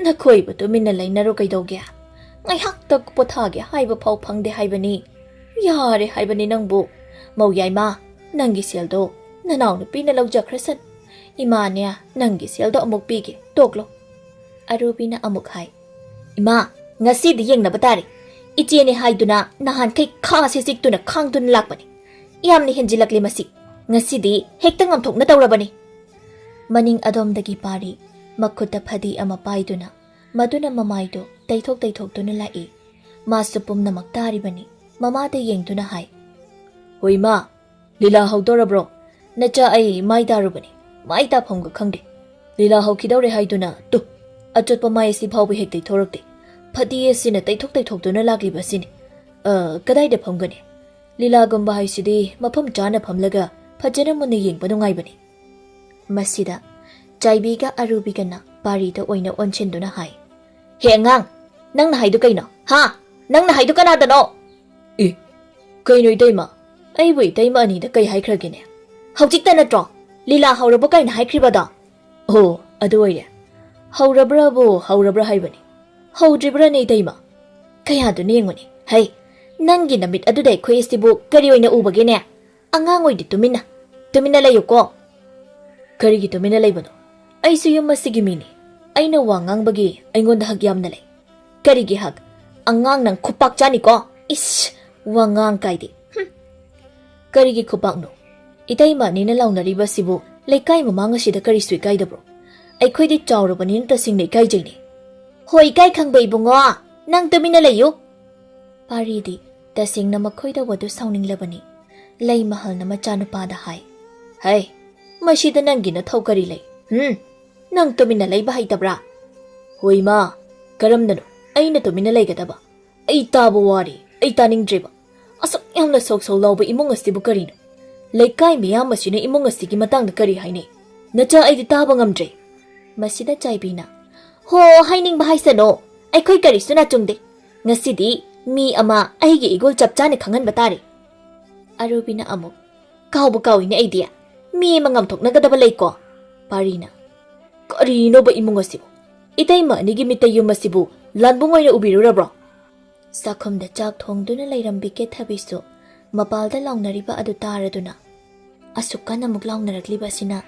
"ꯅꯈꯣꯏꯕꯨ ꯇꯨꯃꯤꯟꯅ ꯂꯩꯅꯔꯣ ꯀꯩꯗꯧꯒꯦ? ꯉꯥꯏꯍꯥꯛꯇ ꯄꯣꯊꯥꯒꯦ ꯍꯥꯏꯕ ꯐꯥꯎ ꯐꯪꯗꯦ ꯍꯥꯏꯕꯅꯤ꯫ ꯌꯥꯔꯦ ꯍꯥꯏꯕꯅꯤ ꯅꯪꯕꯨ꯫ ꯃꯧ ꯌꯥꯏꯃ, ꯅꯪꯒꯤ ꯁꯦꯜꯗꯣ ꯅꯅꯥꯎ ꯅꯨꯄꯤꯅ ꯂꯧꯖꯈ꯭ꯔꯁꯅꯨ꯫ ꯏꯃꯥꯅꯦ, ꯅꯪꯒꯤ ꯁꯦꯜꯗꯣ ꯑꯃꯨꯛ ꯄꯤꯒꯦ, ꯇꯣꯛꯂꯣ꯫" ꯑꯔꯨꯕꯤꯅ ꯑꯃꯨꯛ ꯍꯥꯏ, "ꯏꯃꯥ, ꯉꯁꯤꯗꯤ ꯌꯦꯡꯅꯕ ꯇꯥꯔꯦ꯫ ꯏꯆꯦꯅꯦ ꯍꯥꯏꯗꯨꯅ ꯅꯍꯥꯟꯈꯩ ꯈꯥꯁꯦ ꯆꯤꯛꯇꯨꯅ ꯈꯥꯡꯗꯨꯅ ꯂꯥꯛꯄꯅꯤ꯫ ꯌꯥꯝꯅ ꯍꯦꯟꯖꯤꯜꯂꯛꯂꯦ ꯃꯁꯤ꯫ ꯉꯁꯤꯗꯤ ꯍꯦꯛꯇ ꯉꯝꯊꯣꯛꯅ ꯇꯧꯔꯕꯅꯤ꯫" ꯃꯅꯤꯡ ꯑꯗꯣꯝꯗꯒꯤ ꯄꯥꯔꯤ ꯃꯈꯨꯠꯇ ꯐꯗꯤ ꯑꯃ ꯄꯥꯏꯗꯨꯅ, ꯃꯗꯨꯅ ꯃꯃꯥꯏꯗꯨ ꯇꯩꯊꯣꯛ ꯇꯩꯊꯣꯛꯇꯨꯅ ꯂꯥꯛꯏ꯫ ꯃꯥꯁꯨ ꯄꯨꯝꯅꯃꯛ ꯇꯥꯔꯤꯕꯅꯤ꯫ ꯃꯃꯥꯗ ꯌꯦꯡꯗꯨꯅ ꯍꯥꯏ, "ꯍꯣꯏ ꯏꯃꯥ, ꯂꯤꯂꯥ ꯍꯧꯗꯣꯔꯕ꯭ꯔꯣ? ꯅꯆꯥ ꯑꯩ ꯃꯥꯏ ꯇꯥꯔꯨꯕꯅꯤ, ꯃꯥꯏ ꯇꯥꯐꯝꯒ ꯈꯪꯗꯦ꯫ ꯂꯤꯂꯥ ꯍꯧꯈꯤꯗꯧꯔꯦ ꯍꯥꯏꯗꯨꯅ ꯇꯨ, ꯑꯆꯣꯠꯄ ꯃꯥꯏ ꯑꯁꯤ ꯐꯥꯎꯕ ꯍꯦꯛ ꯇꯩꯊꯣꯔꯛꯇꯦ꯫ ꯐꯗꯤ ꯑꯁꯤꯅ ꯇꯩꯊꯣꯛ ꯇꯩꯊꯣꯛꯇꯨꯅ ꯂꯥꯛꯂꯤꯕ ꯑꯁꯤꯅꯤ꯫ ꯑ, ꯀꯗꯥꯏꯗ ꯐꯝꯒꯅꯤ? ꯂꯤꯂꯥꯒꯨꯝꯕ ꯍꯥꯏꯁꯤꯗꯤ ꯃꯐꯝ ꯆꯥꯅ ꯐꯝꯂꯒ ꯐꯖꯅ ꯃꯨꯟꯅ ꯌꯦꯡꯕ ꯅꯨꯡꯉꯥꯏꯕꯅꯤ꯫" ꯃꯁꯤꯗ ꯆꯥꯏꯕꯤꯒ ꯑꯔꯨꯕꯤꯒꯅ ꯄꯥꯔꯤꯗ ꯑꯣꯏꯅ ꯑꯣꯟꯁꯤꯟꯗꯨꯅ ꯍꯥꯏ, "ꯍꯦ ꯑꯉꯥꯡ, ꯅꯪꯅ ꯍꯥꯏꯗꯨ ꯀꯩꯅꯣ? ꯍꯥ? ꯅꯪꯅ ꯍꯥꯏꯗꯨ ꯀꯅꯥꯗꯅꯣ?" "ꯑꯦ, ꯀꯩꯅꯣ ꯏꯇꯩꯃ? ꯑꯩꯕꯨ ꯏꯇꯩꯃ ꯑꯅꯤꯗ ꯀꯩ ꯍꯥꯏꯈ꯭ꯔꯒꯦꯅꯦ?" "ꯍꯧꯖꯤꯛꯇ ꯅꯠꯇ꯭ꯔꯣ ꯂꯤꯂꯥ ꯍꯧꯔꯕꯣ ꯀꯥꯏꯅ ꯍꯥꯏꯈ꯭ꯔꯤꯕꯗꯣ?" "ꯑꯣ, ꯑꯗꯨ ꯑꯣꯏꯔꯦ꯫ ꯍꯧꯔꯕ꯭ꯔꯕꯨ ꯍꯧꯔꯕ꯭ꯔꯥ ꯍꯥꯏꯕꯅꯤ꯫ ꯍꯧꯗ꯭ꯔꯤꯕ꯭ꯔꯥꯅꯦ ꯏꯇꯩꯃ? ꯀꯌꯥꯗꯨꯅ ꯌꯦꯡꯉꯨꯅꯦ꯫ ꯍꯩ, ꯅꯪꯒꯤ ꯅꯃꯤꯠ ꯑꯗꯨꯗ ꯑꯩꯈꯣꯏ ꯑꯁꯤꯕꯨ ꯀꯔꯤ ꯑꯣꯏꯅ ꯎꯕꯒꯦꯅꯦ? ꯑꯉꯥꯡ ꯑꯣꯏꯗꯤ ꯇꯨꯃꯤꯟꯅ, ꯇꯨꯃꯤꯟꯅ ꯂꯩꯌꯨꯀꯣ꯫" "ꯀꯔꯤꯒꯤ ꯇꯨꯃꯤꯟꯅ ꯂꯩꯕꯅꯣ? ꯑꯩꯁꯨ ꯌꯨꯝ ꯑꯁꯤꯒꯤ ꯃꯤꯅꯤ꯫ ꯑꯩꯅ ꯋꯥ ꯉꯥꯡꯕꯒꯤ ꯑꯩꯉꯣꯟꯗ ꯍꯛ ꯌꯥꯝꯅ ꯂꯩ꯫" "ꯀꯔꯤꯒꯤ ꯍꯛ? ꯑꯉꯥꯡ ꯅꯪ ꯈꯨꯄꯥꯛ ꯆꯥꯅꯤꯀꯣ꯫ ꯏꯁ, ꯋꯥꯉꯥꯡ ꯀꯥꯏꯗꯦ꯫ ꯍꯨꯝ꯫ ꯀꯔꯤꯒꯤ ꯈꯨꯄꯥꯛꯅꯣ? ꯏꯇꯩꯃ ꯑꯅꯤꯅ ꯂꯥꯎꯅꯔꯤꯕꯁꯤꯕꯨ ꯂꯩꯀꯥꯏ ꯃꯃꯥꯡ ꯑꯁꯤꯗ ꯀꯔꯤꯁꯨ ꯏꯀꯥꯏꯗꯕ꯭ꯔꯣ? ꯑꯩꯈꯣꯏꯗꯤ ꯆꯥꯎꯔꯕꯅꯤꯅ ꯇꯁꯦꯡꯅ ꯏꯀꯥꯏꯖꯩꯅꯦ꯫" "ꯍꯣꯏ, ꯏꯀꯥꯏ ꯈꯪꯕ ꯏꯕꯨꯡꯉꯣ, ꯅꯪ ꯇꯨꯃꯤꯟꯅ ꯂꯩꯌꯨ꯫" ꯄꯥꯔꯤꯗꯤ ꯇꯁꯦꯡꯅ ꯃꯈꯣꯏꯗ ꯋꯥꯗꯨ ꯁꯥꯎꯅꯤꯡꯂꯕꯅꯤ꯫ ꯂꯩꯃꯍꯜꯅ ꯃꯆꯥꯅꯨꯄꯥꯗ ꯍꯥꯏ, "ꯍꯩ, ꯃꯁꯤꯗ ꯅꯪꯒꯤ ꯅꯊꯧ ꯀꯔꯤ ꯂꯩ? ꯍꯨꯝ?" "ꯅꯪ ꯇꯨꯃꯤꯟꯅ ꯂꯩꯕ ꯍꯩꯇꯕ꯭ꯔꯥ?" "ꯍꯣꯏ ꯃꯥ, ꯀꯔꯝꯅꯅꯣ ꯑꯩꯅ ꯇꯨꯃꯤꯟꯅ ꯂꯩꯒꯗꯕ? ꯑꯩ ꯇꯥꯕ ꯋꯥꯔꯦ, ꯑꯩ ꯇꯥꯅꯤꯡꯗ꯭ꯔꯦꯕ꯫ ꯑꯁꯨꯛ ꯌꯥꯝꯅ ꯁꯧ ꯁꯧ ꯂꯥꯎꯕ ꯏꯃꯨꯡ ꯑꯁꯤꯕꯨ ꯀꯔꯤꯅꯣ? ꯂꯩꯀꯥꯏ ꯃꯤꯌꯥꯝ ꯑꯁꯤꯅ ꯏꯃꯨꯡ ꯑꯁꯤꯒꯤ ꯃꯇꯥꯡꯗ ꯀꯔꯤ ꯍꯥꯏꯅꯩ? ꯅꯆꯥ, ꯑꯩꯗꯤ ꯇꯥꯕ ꯉꯝꯗ꯭ꯔꯦ꯫" ꯃꯁꯤꯗ ꯆꯥꯏꯕꯤꯅ, "ꯍꯣ, ꯍꯥꯏꯅꯤꯡꯕ ꯍꯥꯏꯁꯅꯣ, ꯑꯩꯈꯣꯏ ꯀꯔꯤꯁꯨ ꯅꯥꯆꯨꯡꯗꯦ꯫ ꯉꯁꯤꯗꯤ ꯃꯤ ꯑꯃ ꯑꯩꯒꯤ ꯏꯒꯨꯜ ꯆꯞ ꯆꯥꯅ ꯈꯪꯍꯟꯕ ꯇꯥꯔꯦ꯫" ꯑꯔꯨꯕꯤꯅ ꯑꯃꯨꯛ, "ꯀꯥꯎꯕꯨ ꯀꯥꯎꯏꯅꯦ ꯑꯩꯗꯤ꯫ ꯃꯤ ꯑꯃ ꯉꯥꯝꯊꯣꯛꯅꯒꯗꯕ ꯂꯩꯀꯣ꯫" ꯄꯥꯔꯤꯅ, "ꯀꯔꯤꯅꯣꯕ ꯏꯃꯨꯡ ꯑꯁꯤꯕꯨ? ꯏꯇꯩꯃ ꯑꯅꯤꯒꯤ ꯃꯤꯠꯇ ꯌꯨꯝ ꯑꯁꯤꯕꯨ ꯂꯥꯟꯕꯨꯡ ꯑꯣꯏꯅ ꯎꯕꯤꯔꯨꯔꯕ꯭ꯔꯣ?" ꯆꯥꯛꯈꯨꯝꯗ ꯆꯥꯛ ꯊꯣꯡꯗꯨꯅ ꯂꯩꯔꯝꯕꯤ ꯀꯦꯊꯕꯤꯁꯨ ꯃꯄꯥꯜꯗ ꯂꯥꯎꯅꯔꯤꯕ ꯑꯗꯨ ꯇꯥꯔꯗꯨꯅ, "ꯑꯁꯨꯛ ꯀꯟꯅ ꯑꯃꯨꯛ ꯂꯥꯎꯅꯔꯛꯂꯤꯕ ꯑꯁꯤꯅ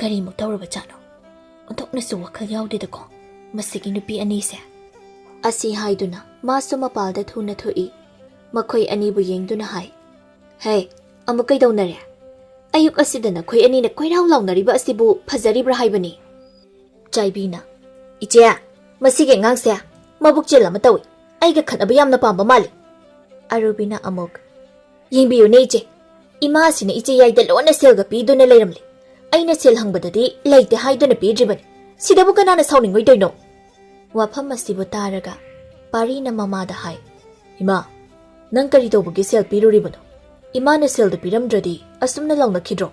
ꯀꯔꯤꯃꯨꯛ ꯇꯧꯔꯕꯖꯥꯠꯅꯣ? ꯑꯣꯟꯊꯣꯛꯅꯁꯨ ꯋꯥꯈꯜ ꯌꯥꯎꯗꯦꯗꯀꯣ ꯃꯁꯤꯒꯤ ꯅꯨꯄꯤ ꯑꯅꯤꯁꯦ꯫" ꯑꯁꯤ ꯍꯥꯏꯗꯨꯅ ꯃꯥꯁꯨ ꯃꯄꯥꯜꯗ ꯊꯨꯅ ꯊꯣꯛꯏ꯫ ꯃꯈꯣꯏ ꯑꯅꯤꯕꯨ ꯌꯦꯡꯗꯨꯅ ꯍꯥꯏ, "ꯍꯦ, ꯑꯃꯨꯛ ꯀꯩꯗꯧꯅꯔꯦ? ꯑꯌꯨꯛ ꯑꯁꯤꯗ ꯅꯈꯣꯏ ꯑꯅꯤꯅ ꯀꯣꯏꯔꯥꯎ ꯂꯥꯎꯅꯔꯤꯕ ꯑꯁꯤꯕꯨ ꯐꯖꯔꯤꯕ꯭ꯔꯥ ꯍꯥꯏꯕꯅꯤ?" ꯆꯥꯏꯕꯤꯅ, "ꯏꯆꯦ, ꯃꯁꯤꯒꯤ ꯑꯉꯥꯡꯁꯦ ꯃꯕꯨꯛ ꯆꯦꯜ ꯑꯃ ꯇꯧꯏ꯫ ꯑꯩꯒ ꯈꯠꯅꯕ ꯌꯥꯝꯅ ꯄꯥꯝꯕ ꯃꯥꯜꯂꯤ꯫" ꯑꯔꯨꯕꯤꯅ ꯑꯃꯨꯛ, "ꯌꯦꯡꯕꯤꯌꯨꯅꯦ ꯏꯆꯦ, ꯏꯃꯥꯁꯤꯅ ꯏꯆꯦ ꯌꯥꯏꯗ ꯂꯣꯟꯅ ꯁꯦꯜꯒ ꯄꯤꯗꯨꯅ ꯂꯩꯔꯝꯂꯦ꯫ ꯑꯩꯅ ꯁꯦꯜ ꯍꯪꯕꯗꯗꯤ ꯂꯩꯇꯦ ꯍꯥꯏꯗꯨꯅ ꯄꯤꯗ꯭ꯔꯤꯕꯅꯤ꯫ ꯁꯤꯗꯕꯨ ꯀꯅꯥꯅ ꯁꯥꯎꯅꯤꯡꯉꯣꯏꯗꯣꯏꯅꯣ?" ꯋꯥꯐꯝ ꯑꯁꯤꯕꯨ ꯇꯥꯔꯒ ꯄꯥꯔꯤꯅ ꯃꯃꯥꯗ ꯍꯥꯏ, "ꯏꯃꯥ, ꯅꯪ ꯀꯔꯤ ꯇꯧꯕꯒꯤ ꯁꯦꯜ ꯄꯤꯔꯨꯔꯤꯕꯅꯣ? ꯏꯃꯥꯅ ꯁꯦꯜꯗꯨ ꯄꯤꯔꯝꯗ꯭ꯔꯗꯤ ꯑꯁꯨꯝꯅ ꯂꯥꯎꯅꯈꯤꯗ꯭ꯔꯣ?"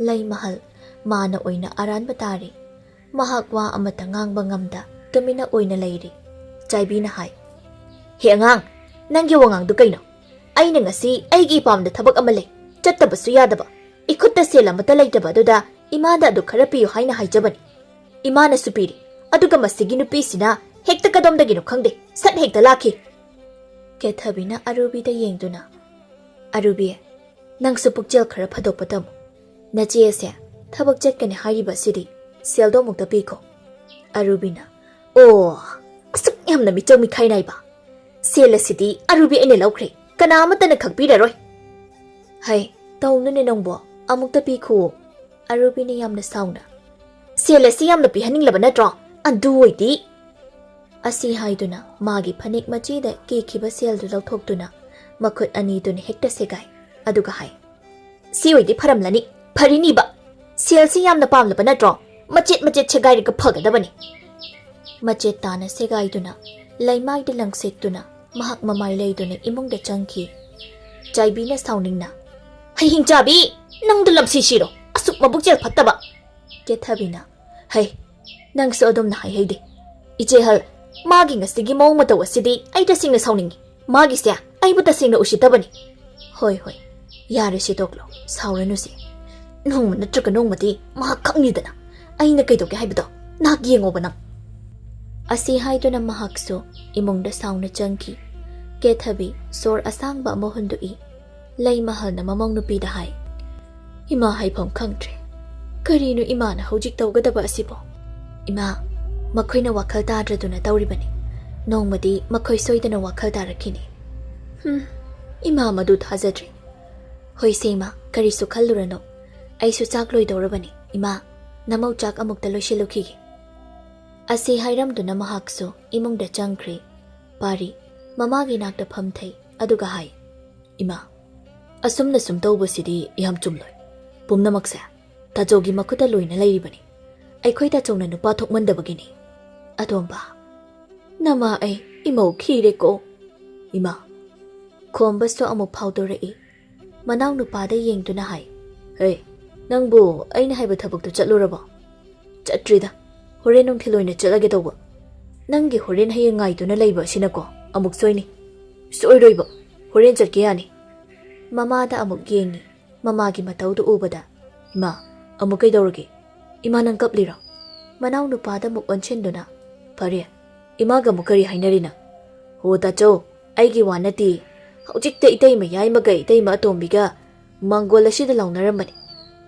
ꯂꯩꯃꯍꯜ, ꯃꯥꯅ ꯑꯣꯏꯅ ꯑꯔꯥꯟꯕ ꯇꯥꯔꯤ꯫ ꯃꯍꯥꯛ ꯋꯥ ꯑꯃꯠꯇ ꯉꯥꯡꯕ ꯉꯝꯗ ꯇꯨꯃꯤꯟꯅ ꯑꯣꯏꯅ ꯂꯩꯔꯤ꯫ ꯆꯥꯏꯕꯤꯅ ꯍꯥꯏ, "ꯍꯦ ꯑꯉꯥꯡ, ꯅꯪꯒꯤ ꯋꯥꯉꯥꯡꯗꯨ ꯀꯩꯅꯣ? ꯑꯩꯅ ꯉꯁꯤ ꯑꯩꯒꯤ ꯏꯄꯥꯝꯗ ꯊꯕꯛ ꯑꯃ ꯂꯩ, ꯆꯠꯇꯕꯁꯨ ꯌꯥꯗꯕ, ꯏꯈꯨꯠꯇ ꯁꯦꯜ ꯑꯃꯠꯇ ꯂꯩꯇꯕ ꯑꯗꯨꯗ ꯏꯃꯥꯗ ꯑꯗꯨ ꯈꯔ ꯄꯤꯌꯨ ꯍꯥꯏꯅ ꯍꯥꯏꯖꯕꯅꯤ꯫ ꯏꯃꯥꯅꯁꯨ ꯄꯤꯔꯤ, ꯑꯗꯨꯒ ꯃꯁꯤꯒꯤ ꯅꯨꯄꯤꯁꯤꯅ ꯍꯦꯛꯇ ꯀꯗꯣꯝꯗꯒꯤꯅꯣ ꯈꯪꯗꯦ, ꯁꯠ ꯍꯦꯛꯇ ꯂꯥꯛꯈꯤ꯫" ꯀꯦꯊꯕꯤꯅ ꯑꯔꯨꯕꯤꯗ ꯌꯦꯡꯗꯨꯅ, "ꯑꯔꯨꯕꯤ, ꯅꯪꯁꯨ ꯄꯨꯛꯆꯦꯜ ꯈꯔ ꯐꯗꯣꯛꯄ ꯇꯝꯃꯨ꯫ ꯅꯆꯦ ꯑꯁꯦ ꯊꯕꯛ ꯆꯠꯀꯅꯤ ꯍꯥꯏꯔꯤꯕ ꯑꯁꯤꯗꯤ ꯁꯦꯜꯗꯣ ꯑꯃꯨꯛꯇ ꯄꯤꯈꯣ꯫" ꯑꯔꯨꯕꯤꯅ, "ꯑꯣ, ꯑꯁꯨꯛ ꯌꯥꯝꯅ ꯃꯤꯆꯪ ꯃꯤꯈꯥꯏ ꯅꯥꯏꯕ? ꯁꯦꯜ ꯑꯁꯤꯗꯤ ꯑꯔꯨꯕꯤ ꯑꯩꯅ ꯂꯧꯈ꯭ꯔꯦ, ꯀꯅꯥ ꯑꯃꯠꯇꯅ ꯈꯪꯕꯤꯔꯔꯣꯏ꯫" "ꯍꯩ, ꯇꯧꯅꯨꯅꯦ ꯅꯪꯕꯣ, ꯑꯃꯨꯛꯇ ꯄꯤꯈꯨꯑꯣ꯫" ꯑꯔꯨꯕꯤꯅ ꯌꯥꯝꯅ ꯁꯥꯎꯅ, "ꯁꯦꯜ ꯑꯁꯤ ꯌꯥꯝꯅ ꯄꯤꯍꯟꯅꯤꯡꯂꯕ ꯅꯠꯇ꯭ꯔꯣ? ꯑꯗꯨ ꯑꯣꯏꯗꯤ!" ꯑꯁꯤ ꯍꯥꯏꯗꯨꯅ ꯃꯥꯒꯤ ꯐꯅꯦꯛ ꯃꯆꯦꯗ ꯀꯦꯈꯤꯕ ꯁꯦꯜꯗꯨ ꯂꯧꯊꯣꯛꯇꯨꯅ ꯃꯈꯨꯠ ꯑꯅꯤꯗꯨꯅ ꯍꯦꯛꯇ ꯁꯦꯒꯥꯏ꯫ ꯑꯗꯨꯒ ꯍꯥꯏ, "ꯁꯤ ꯑꯣꯏꯗꯤ ꯐꯔꯝꯂꯅꯤ, ꯐꯔꯤꯅꯤꯕ꯫ ꯁꯦꯜꯁꯤ ꯌꯥꯝꯅ ꯄꯥꯝꯂꯕ ꯅꯠꯇ꯭ꯔꯣ? ꯃꯆꯦꯠ ꯃꯆꯦꯠ ꯁꯦꯒꯥꯏꯔꯒ ꯐꯒꯗꯕꯅꯤ꯫ ꯃꯆꯦꯠ ꯇꯥꯅ ꯁꯦꯒꯥꯏꯗꯨꯅ, ꯂꯩꯃꯥꯏꯗ ꯂꯪꯁꯤꯠꯇꯨꯅ, ꯃꯍꯥꯛ ꯃꯃꯥꯏ ꯂꯩꯗꯨꯅ ꯏꯃꯨꯡꯗ ꯆꯪꯈꯤ꯫ ꯆꯥꯏꯕꯤꯅ ꯁꯥꯎꯅꯤꯡꯅ, "ꯍꯩꯍꯤꯡ ꯆꯥꯕꯤ, ꯅꯪꯗꯨ ꯂꯝꯁꯤ ꯁꯤꯔꯣ, ꯑꯁꯨꯛ ꯃꯕꯨꯛ ꯆꯦꯜ ꯐꯠꯇꯕ!" ꯀꯦꯊꯕꯤꯅ, "ꯍꯩ, ꯅꯪꯁꯨ ꯑꯗꯨꯝꯅ ꯍꯥꯏꯍꯩꯗꯦ꯫ ꯏꯆꯦꯍꯜ, ꯃꯥꯒꯤ ꯉꯁꯤꯒꯤ ꯃꯑꯣꯡ ꯃꯇꯧ ꯑꯁꯤꯗꯤ ꯑꯩ ꯇꯁꯦꯡꯅ ꯁꯥꯎꯅꯤꯡꯉꯤ꯫ ꯃꯥꯒꯤꯁꯦ ꯑꯩꯕꯨ ꯇꯁꯦꯡꯅ ꯎꯁꯤꯠꯇꯕꯅꯤ꯫" "ꯍꯣꯏ, ꯍꯣꯏ, ꯌꯥꯔꯦ, ꯁꯤ ꯇꯣꯛꯂꯣ, ꯁꯥꯎꯔꯅꯨꯁꯦ꯫ ꯅꯣꯡꯃ ꯅꯠꯇ꯭ꯔꯒ ꯅꯣꯡꯃꯗꯤ ꯃꯍꯥꯛ ꯈꯪꯅꯤꯗꯅ ꯑꯩꯅ ꯀꯩꯗꯧꯒꯦ ꯍꯥꯏꯕꯗꯣ꯫ ꯅꯍꯥꯛ ꯌꯦꯡꯉꯣꯕ ꯅꯪ꯫" ꯑꯁꯤ ꯍꯥꯏꯗꯨꯅ ꯃꯍꯥꯛꯁꯨ ꯏꯃꯨꯡꯗ ꯁꯥꯎꯅ ꯆꯪꯈꯤ꯫ ꯀꯦꯊꯕꯤ ꯁꯣꯔ ꯑꯁꯥꯡꯕ ꯑꯃ ꯍꯨꯟꯗꯣꯛꯏ꯫ ꯂꯩꯃꯍꯜꯅ ꯃꯃꯧ ꯅꯨꯄꯤꯗ ꯍꯥꯏ, "ꯏꯃꯥ ꯍꯥꯏꯐꯝ ꯈꯪꯗ꯭ꯔꯦ꯫ ꯀꯔꯤꯅꯣ ꯏꯃꯥꯅ ꯍꯧꯖꯤꯛ ꯇꯧꯒꯗꯕ ꯑꯁꯤꯕꯣ? ꯏꯃꯥ, ꯃꯈꯣꯏꯅ ꯋꯥꯈꯜ ꯇꯥꯗ꯭ꯔꯗꯨꯅ ꯇꯧꯔꯤꯕꯅꯤ꯫ ꯅꯣꯡꯃꯗꯤ ꯃꯈꯣꯏ ꯁꯣꯏꯗꯅ ꯋꯥꯈꯜ ꯇꯥꯔꯛꯈꯤꯅꯤ꯫ ꯍꯨꯝ, ꯏꯃꯥ ꯃꯗꯨ ꯊꯥꯖꯗ꯭ꯔꯦ꯫ ꯍꯣꯏꯁꯦ ꯏꯃꯥ, ꯀꯔꯤꯁꯨ ꯈꯜꯂꯨꯔꯅꯨ꯫ ꯑꯩꯁꯨ ꯆꯥꯛ ꯂꯣꯏꯗꯧꯔꯕꯅꯤ꯫ ꯏꯃꯥ, ꯅꯃꯧ ꯆꯥꯛ ꯑꯃꯨꯛꯇ ꯂꯣꯏꯁꯤꯜꯂꯨꯈꯤꯒꯦ꯫" ꯑꯁꯤ ꯍꯥꯏꯔꯝꯗꯨꯅ ꯃꯍꯥꯛꯁꯨ ꯏꯃꯨꯡꯗ ꯆꯪꯈ꯭ꯔꯦ꯫ ꯄꯥꯔꯤ ꯃꯃꯥꯒꯤ ꯅꯥꯛꯇ ꯐꯝꯊꯩ, ꯑꯗꯨꯒ ꯍꯥꯏ, "ꯏꯃꯥ, ꯑꯁꯨꯝꯅ ꯁꯨꯝ ꯇꯧꯕꯁꯤꯗꯤ ꯌꯥꯝ ꯆꯨꯝꯂꯣꯏ꯫ ꯄꯨꯝꯅꯃꯛꯁꯦ ꯇꯥꯆꯧꯒꯤ ꯃꯈꯨꯠꯇ ꯂꯣꯏꯅ ꯂꯩꯔꯤꯕꯅꯤ꯫ ꯑꯩꯈꯣꯏ ꯇꯥꯆꯧꯅ ꯅꯨꯄꯥ ꯊꯣꯛꯃꯟꯗꯕꯒꯤꯅꯤ꯫" "ꯑꯇꯣꯝꯕ, ꯅꯃꯥ ꯑꯩ ꯏꯃꯧ ꯈꯤꯔꯦꯀꯣ꯫" "ꯏꯃꯥ꯫" ꯈꯣꯝꯕꯁꯨ ꯑꯃꯨꯛ ꯐꯥꯎꯗꯣꯔꯛꯏ꯫ ꯃꯅꯥꯎꯅꯨꯄꯥꯗ ꯌꯦꯡꯗꯨꯅ ꯍꯥꯏ, "ꯍꯦ, ꯅꯪꯕꯨ ꯑꯩꯅ ꯍꯥꯏꯕ ꯊꯕꯛꯇꯨ ꯆꯠꯂꯨꯔꯕꯣ?" "ꯆꯠꯇ꯭ꯔꯤꯗ꯫ ꯍꯣꯔꯦꯟ ꯅꯨꯡꯊꯤꯜ ꯑꯣꯏꯅ ꯆꯠꯂꯒꯦ ꯇꯧꯕ꯫ ꯅꯪꯒꯤ ꯍꯣꯔꯦꯟ ꯍꯌꯦꯡ ꯉꯥꯏꯗꯨꯅ ꯂꯩꯕ ꯑꯁꯤꯅꯀꯣ ꯑꯃꯨꯛ ꯁꯣꯏꯅꯤ꯫" "ꯁꯣꯏꯔꯣꯏꯕ꯫ ꯍꯣꯔꯦꯟ ꯆꯠꯀꯦ ꯌꯥꯅꯤ꯫" ꯃꯃꯥꯗ ꯑꯃꯨꯛ ꯌꯦꯡꯉꯤ꯫ ꯃꯃꯥꯒꯤ ꯃꯇꯧꯗꯨ ꯎꯕꯗ, "ꯏꯃꯥ, ꯑꯃꯨꯛ ꯀꯩꯗꯧꯔꯒꯦ? ꯏꯃꯥ, ꯅꯪ ꯀꯞꯂꯤꯔꯣ?" ꯃꯅꯥꯎꯅꯨꯄꯥꯗ ꯑꯃꯨꯛ ꯑꯣꯟꯁꯤꯟꯗꯨꯅ, "ꯐꯔꯦ, ꯏꯃꯥꯒ ꯑꯃꯨꯛ ꯀꯔꯤ ꯍꯥꯏꯅꯔꯤꯅꯣ?" "ꯍꯣ ꯇꯥꯆꯧ, ꯑꯩꯒꯤ ꯋꯥ ꯅꯠꯇꯦ꯫ ꯍꯧꯖꯤꯛꯇ ꯏꯇꯩꯃ ꯌꯥꯏꯃꯒ ꯏꯇꯩꯃ ꯑꯇꯣꯝꯕꯤꯒ ꯃꯥꯡꯒꯣꯜ ꯑꯁꯤꯗ ꯂꯥꯎꯅꯔꯝꯕꯅꯤ꯫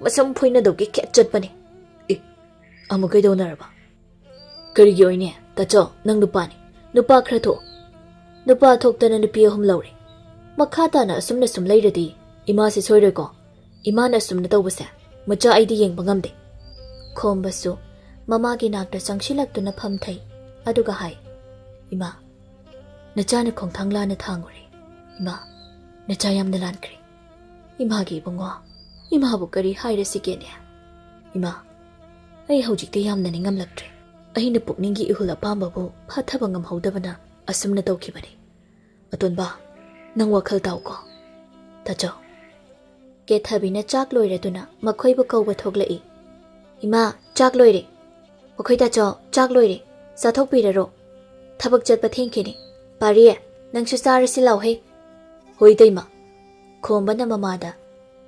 ꯃꯁꯝ ꯐꯣꯏꯅꯗꯧꯒꯤ ꯈꯦꯠ ꯆꯠꯄꯅꯤ꯫" "ꯑꯦ, ꯑꯃꯨꯛ ꯀꯩꯗꯧꯅꯔꯕ?" "ꯀꯔꯤꯒꯤ ꯑꯣꯏꯅꯤ? ꯇꯥꯆꯧ, ꯅꯪ ꯅꯨꯄꯥꯅꯤ꯫ ꯅꯨꯄꯥ ꯈꯔ ꯊꯣꯛ꯫ ꯅꯨꯄꯥ ꯊꯣꯛꯇꯅ ꯅꯨꯄꯤ ꯑꯍꯨꯝ ꯂꯧꯔꯦ꯫ ꯃꯈꯥ ꯇꯥꯅ ꯑꯁꯨꯝꯅ ꯁꯨꯝ ꯂꯩꯔꯗꯤ ꯏꯃꯥꯁꯦ ꯁꯣꯏꯔꯣꯏꯀꯣ꯫ ꯏꯃꯥꯅ ꯑꯁꯨꯝꯅ ꯇꯧꯕꯁꯦ ꯃꯆꯥ ꯑꯩꯗꯤ ꯌꯦꯡꯕ ꯉꯝꯗꯦ꯫" ꯈꯣꯝꯕꯁꯨ ꯃꯃꯥꯒꯤ ꯅꯥꯛꯇ ꯆꯪꯁꯤꯜꯂꯛꯇꯨꯅ ꯐꯝꯊꯩ, ꯑꯗꯨꯒ ꯍꯥꯏ, "ꯏꯃꯥ, ꯅꯆꯥꯅ ꯈꯣꯡꯊꯥꯡ ꯂꯥꯟꯅ ꯊꯥꯡꯉꯨꯔꯦ꯫ ꯏꯃꯥ, ꯅꯆꯥ ꯌꯥꯝꯅ ꯂꯥꯟꯈ꯭ꯔꯦ꯫ ꯏꯃꯥꯒꯤ ꯏꯕꯨꯡꯉꯣ, ꯏꯃꯥꯕꯨ ꯀꯔꯤ ꯍꯥꯏꯔꯁꯤꯒꯦꯅꯦ? ꯏꯃꯥ, ꯑꯩ ꯍꯧꯖꯤꯛꯇꯤ ꯌꯥꯝꯅ ꯅꯤꯡꯉꯝꯂꯛꯇ꯭ꯔꯦ꯫ ꯑꯩꯅ ꯄꯨꯛꯅꯤꯡꯒꯤ ꯏꯍꯨꯜ ꯑꯄꯥꯝꯕꯕꯨ ꯐꯥꯊꯕ ꯉꯝꯍꯧꯗꯕꯅ ꯑꯁꯨꯝꯅ ꯇꯧꯈꯤꯕꯅꯤ꯫ ꯑꯇꯣꯟꯕ, ꯅꯪ ꯋꯥꯈꯜ ꯇꯥꯎꯀꯣ꯫ ꯇꯥꯆꯧ꯫ ꯀꯦꯊꯕꯤꯅ ꯆꯥꯛ ꯂꯣꯏꯔꯗꯨꯅ ꯃꯈꯣꯏꯕꯨ ꯀꯧꯕ ꯊꯣꯛꯂꯛꯏ꯫ "ꯏꯃꯥ, ꯆꯥꯛ ꯂꯣꯏꯔꯦ꯫ ꯃꯈꯣꯏ ꯇꯥꯆꯧ, ꯆꯥꯛ ꯂꯣꯏꯔꯦ꯫ ꯆꯥꯊꯣꯛꯄꯤꯔꯔꯣ꯫ ꯊꯕꯛ ꯆꯠꯄ ꯊꯦꯡꯈꯤꯅꯤ꯫ ꯄꯥꯔꯤ, ꯅꯪꯁꯨ ꯆꯥꯔꯁꯤ ꯂꯥꯎꯍꯦ꯫" "ꯍꯣꯏ, ꯏꯇꯩꯃ꯫" ꯈꯣꯝꯕꯅ ꯃꯃꯥꯗ,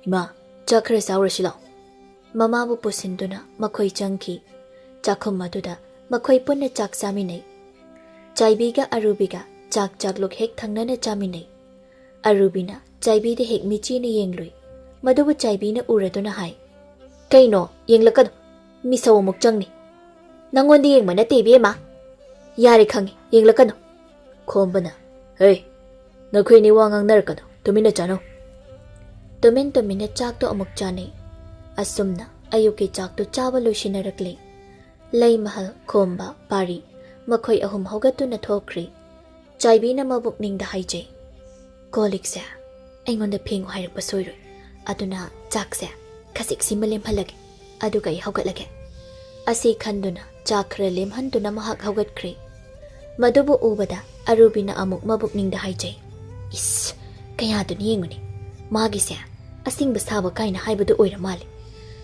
"ꯏꯃꯥ, ꯆꯥꯛ ꯈꯔ ꯆꯥꯎꯔꯁꯤ ꯂꯥꯎ꯫" ꯃꯃꯥꯕꯨ ꯄꯨꯁꯤꯟꯗꯨꯅ ꯃꯈꯣꯏ ꯆꯪꯈꯤ꯫ ꯆꯥꯛꯈꯨꯝ ꯑꯗꯨꯗ ꯃꯈꯣꯏ ꯄꯨꯟꯅ ꯆꯥꯛ ꯆꯥꯃꯤꯟꯅꯩ꯫ ꯆꯥꯏꯕꯤꯒ ꯑꯔꯨꯕꯤꯒ ꯆꯥꯛ ꯆꯥꯛꯂꯨꯛ ꯍꯦꯛ ꯊꯪꯅꯅ ꯆꯥꯃꯤꯟꯅꯩ꯫ ꯑꯔꯨꯕꯤꯅ ꯆꯥꯏꯕꯤꯗ ꯍꯦꯛ ꯃꯤꯆꯤꯅ ꯌꯦꯡꯂꯨꯏ꯫ ꯃꯗꯨꯕꯨ ꯆꯥꯏꯕꯤꯅ ꯎꯔꯗꯨꯅ ꯍꯥꯏ, "ꯀꯩꯅꯣ, ꯌꯦꯡꯂꯛꯀꯅꯨ, ꯃꯤꯁꯧ ꯑꯃꯨꯛ ꯆꯪꯅꯤ꯫" "ꯅꯪꯉꯣꯟꯗ ꯌꯦꯡꯕ ꯅꯠꯇꯦ, ꯏꯕꯦꯝꯃ꯫" "ꯌꯥꯔꯦ, ꯈꯪꯉꯤ, ꯌꯦꯡꯂꯛꯀꯅꯨ꯫" ꯈꯣꯝꯕꯅ, "ꯍꯦ, ꯅꯈꯣꯏ ꯑꯅꯤ ꯋꯥ ꯉꯥꯡꯅꯔꯛꯀꯅꯨ, ꯇꯨꯃꯤꯟꯅ ꯆꯥꯅꯧ꯫" ꯇꯨꯃꯤꯟ ꯇꯨꯃꯤꯟꯅ ꯆꯥꯛꯇꯣ ꯑꯃꯨꯛ ꯆꯥꯅꯩ꯫ ꯑꯁꯨꯝꯅ ꯑꯌꯨꯛꯀꯤ ꯆꯥꯛꯇꯨ ꯆꯥꯕ ꯂꯣꯏꯁꯤꯟꯅꯔꯛꯂꯦ꯫ ꯂꯩꯃꯍꯜ, ꯈꯣꯝꯕ, ꯄꯥꯔꯤ, ꯃꯈꯣꯏ ꯑꯍꯨꯝ ꯍꯧꯒꯠꯇꯨꯅ ꯊꯣꯛꯈ꯭ꯔꯤ꯫ ꯆꯥꯏꯕꯤꯅ ꯃꯕꯨꯛꯅꯤꯡꯗ ꯍꯥꯏꯖꯩ, "ꯀꯣꯜ ꯂꯤꯛꯁꯦ ꯑꯩꯉꯣꯟꯗ ꯐꯦꯡꯉꯨ ꯍꯥꯏꯔꯛꯄ ꯁꯣꯏꯔꯣꯏ꯫ ꯑꯗꯨꯅ ꯆꯥꯛꯁꯦ ꯈꯖꯤꯛꯁꯤꯃ ꯂꯦꯝꯍꯜꯂꯒꯦ, ꯑꯗꯨꯒ ꯑꯩ ꯍꯧꯒꯠꯂꯒꯦ꯫" ꯑꯁꯤ ꯈꯟꯗꯨꯅ ꯆꯥꯛ ꯈꯔ ꯂꯦꯝꯍꯟꯗꯨꯅ ꯃꯍꯥꯛ ꯍꯧꯒꯠꯈ꯭ꯔꯦ꯫ ꯃꯗꯨꯕꯨ ꯎꯕꯗ ꯑꯔꯨꯕꯤꯅ ꯑꯃꯨꯛ ꯃꯕꯨꯛꯅꯤꯡꯗ ꯍꯥꯏꯖꯩ, "ꯏꯁ, ꯀꯌꯥꯗꯨꯅꯤ ꯌꯦꯡꯉꯨꯅꯦ, ꯃꯥꯒꯤꯁꯦ ꯑꯁꯦꯡꯕ ꯁꯥꯕ ꯀꯥꯏꯅ ꯍꯥꯏꯕꯗꯨ ꯑꯣꯏꯔ ꯃꯥꯜꯂꯦ꯫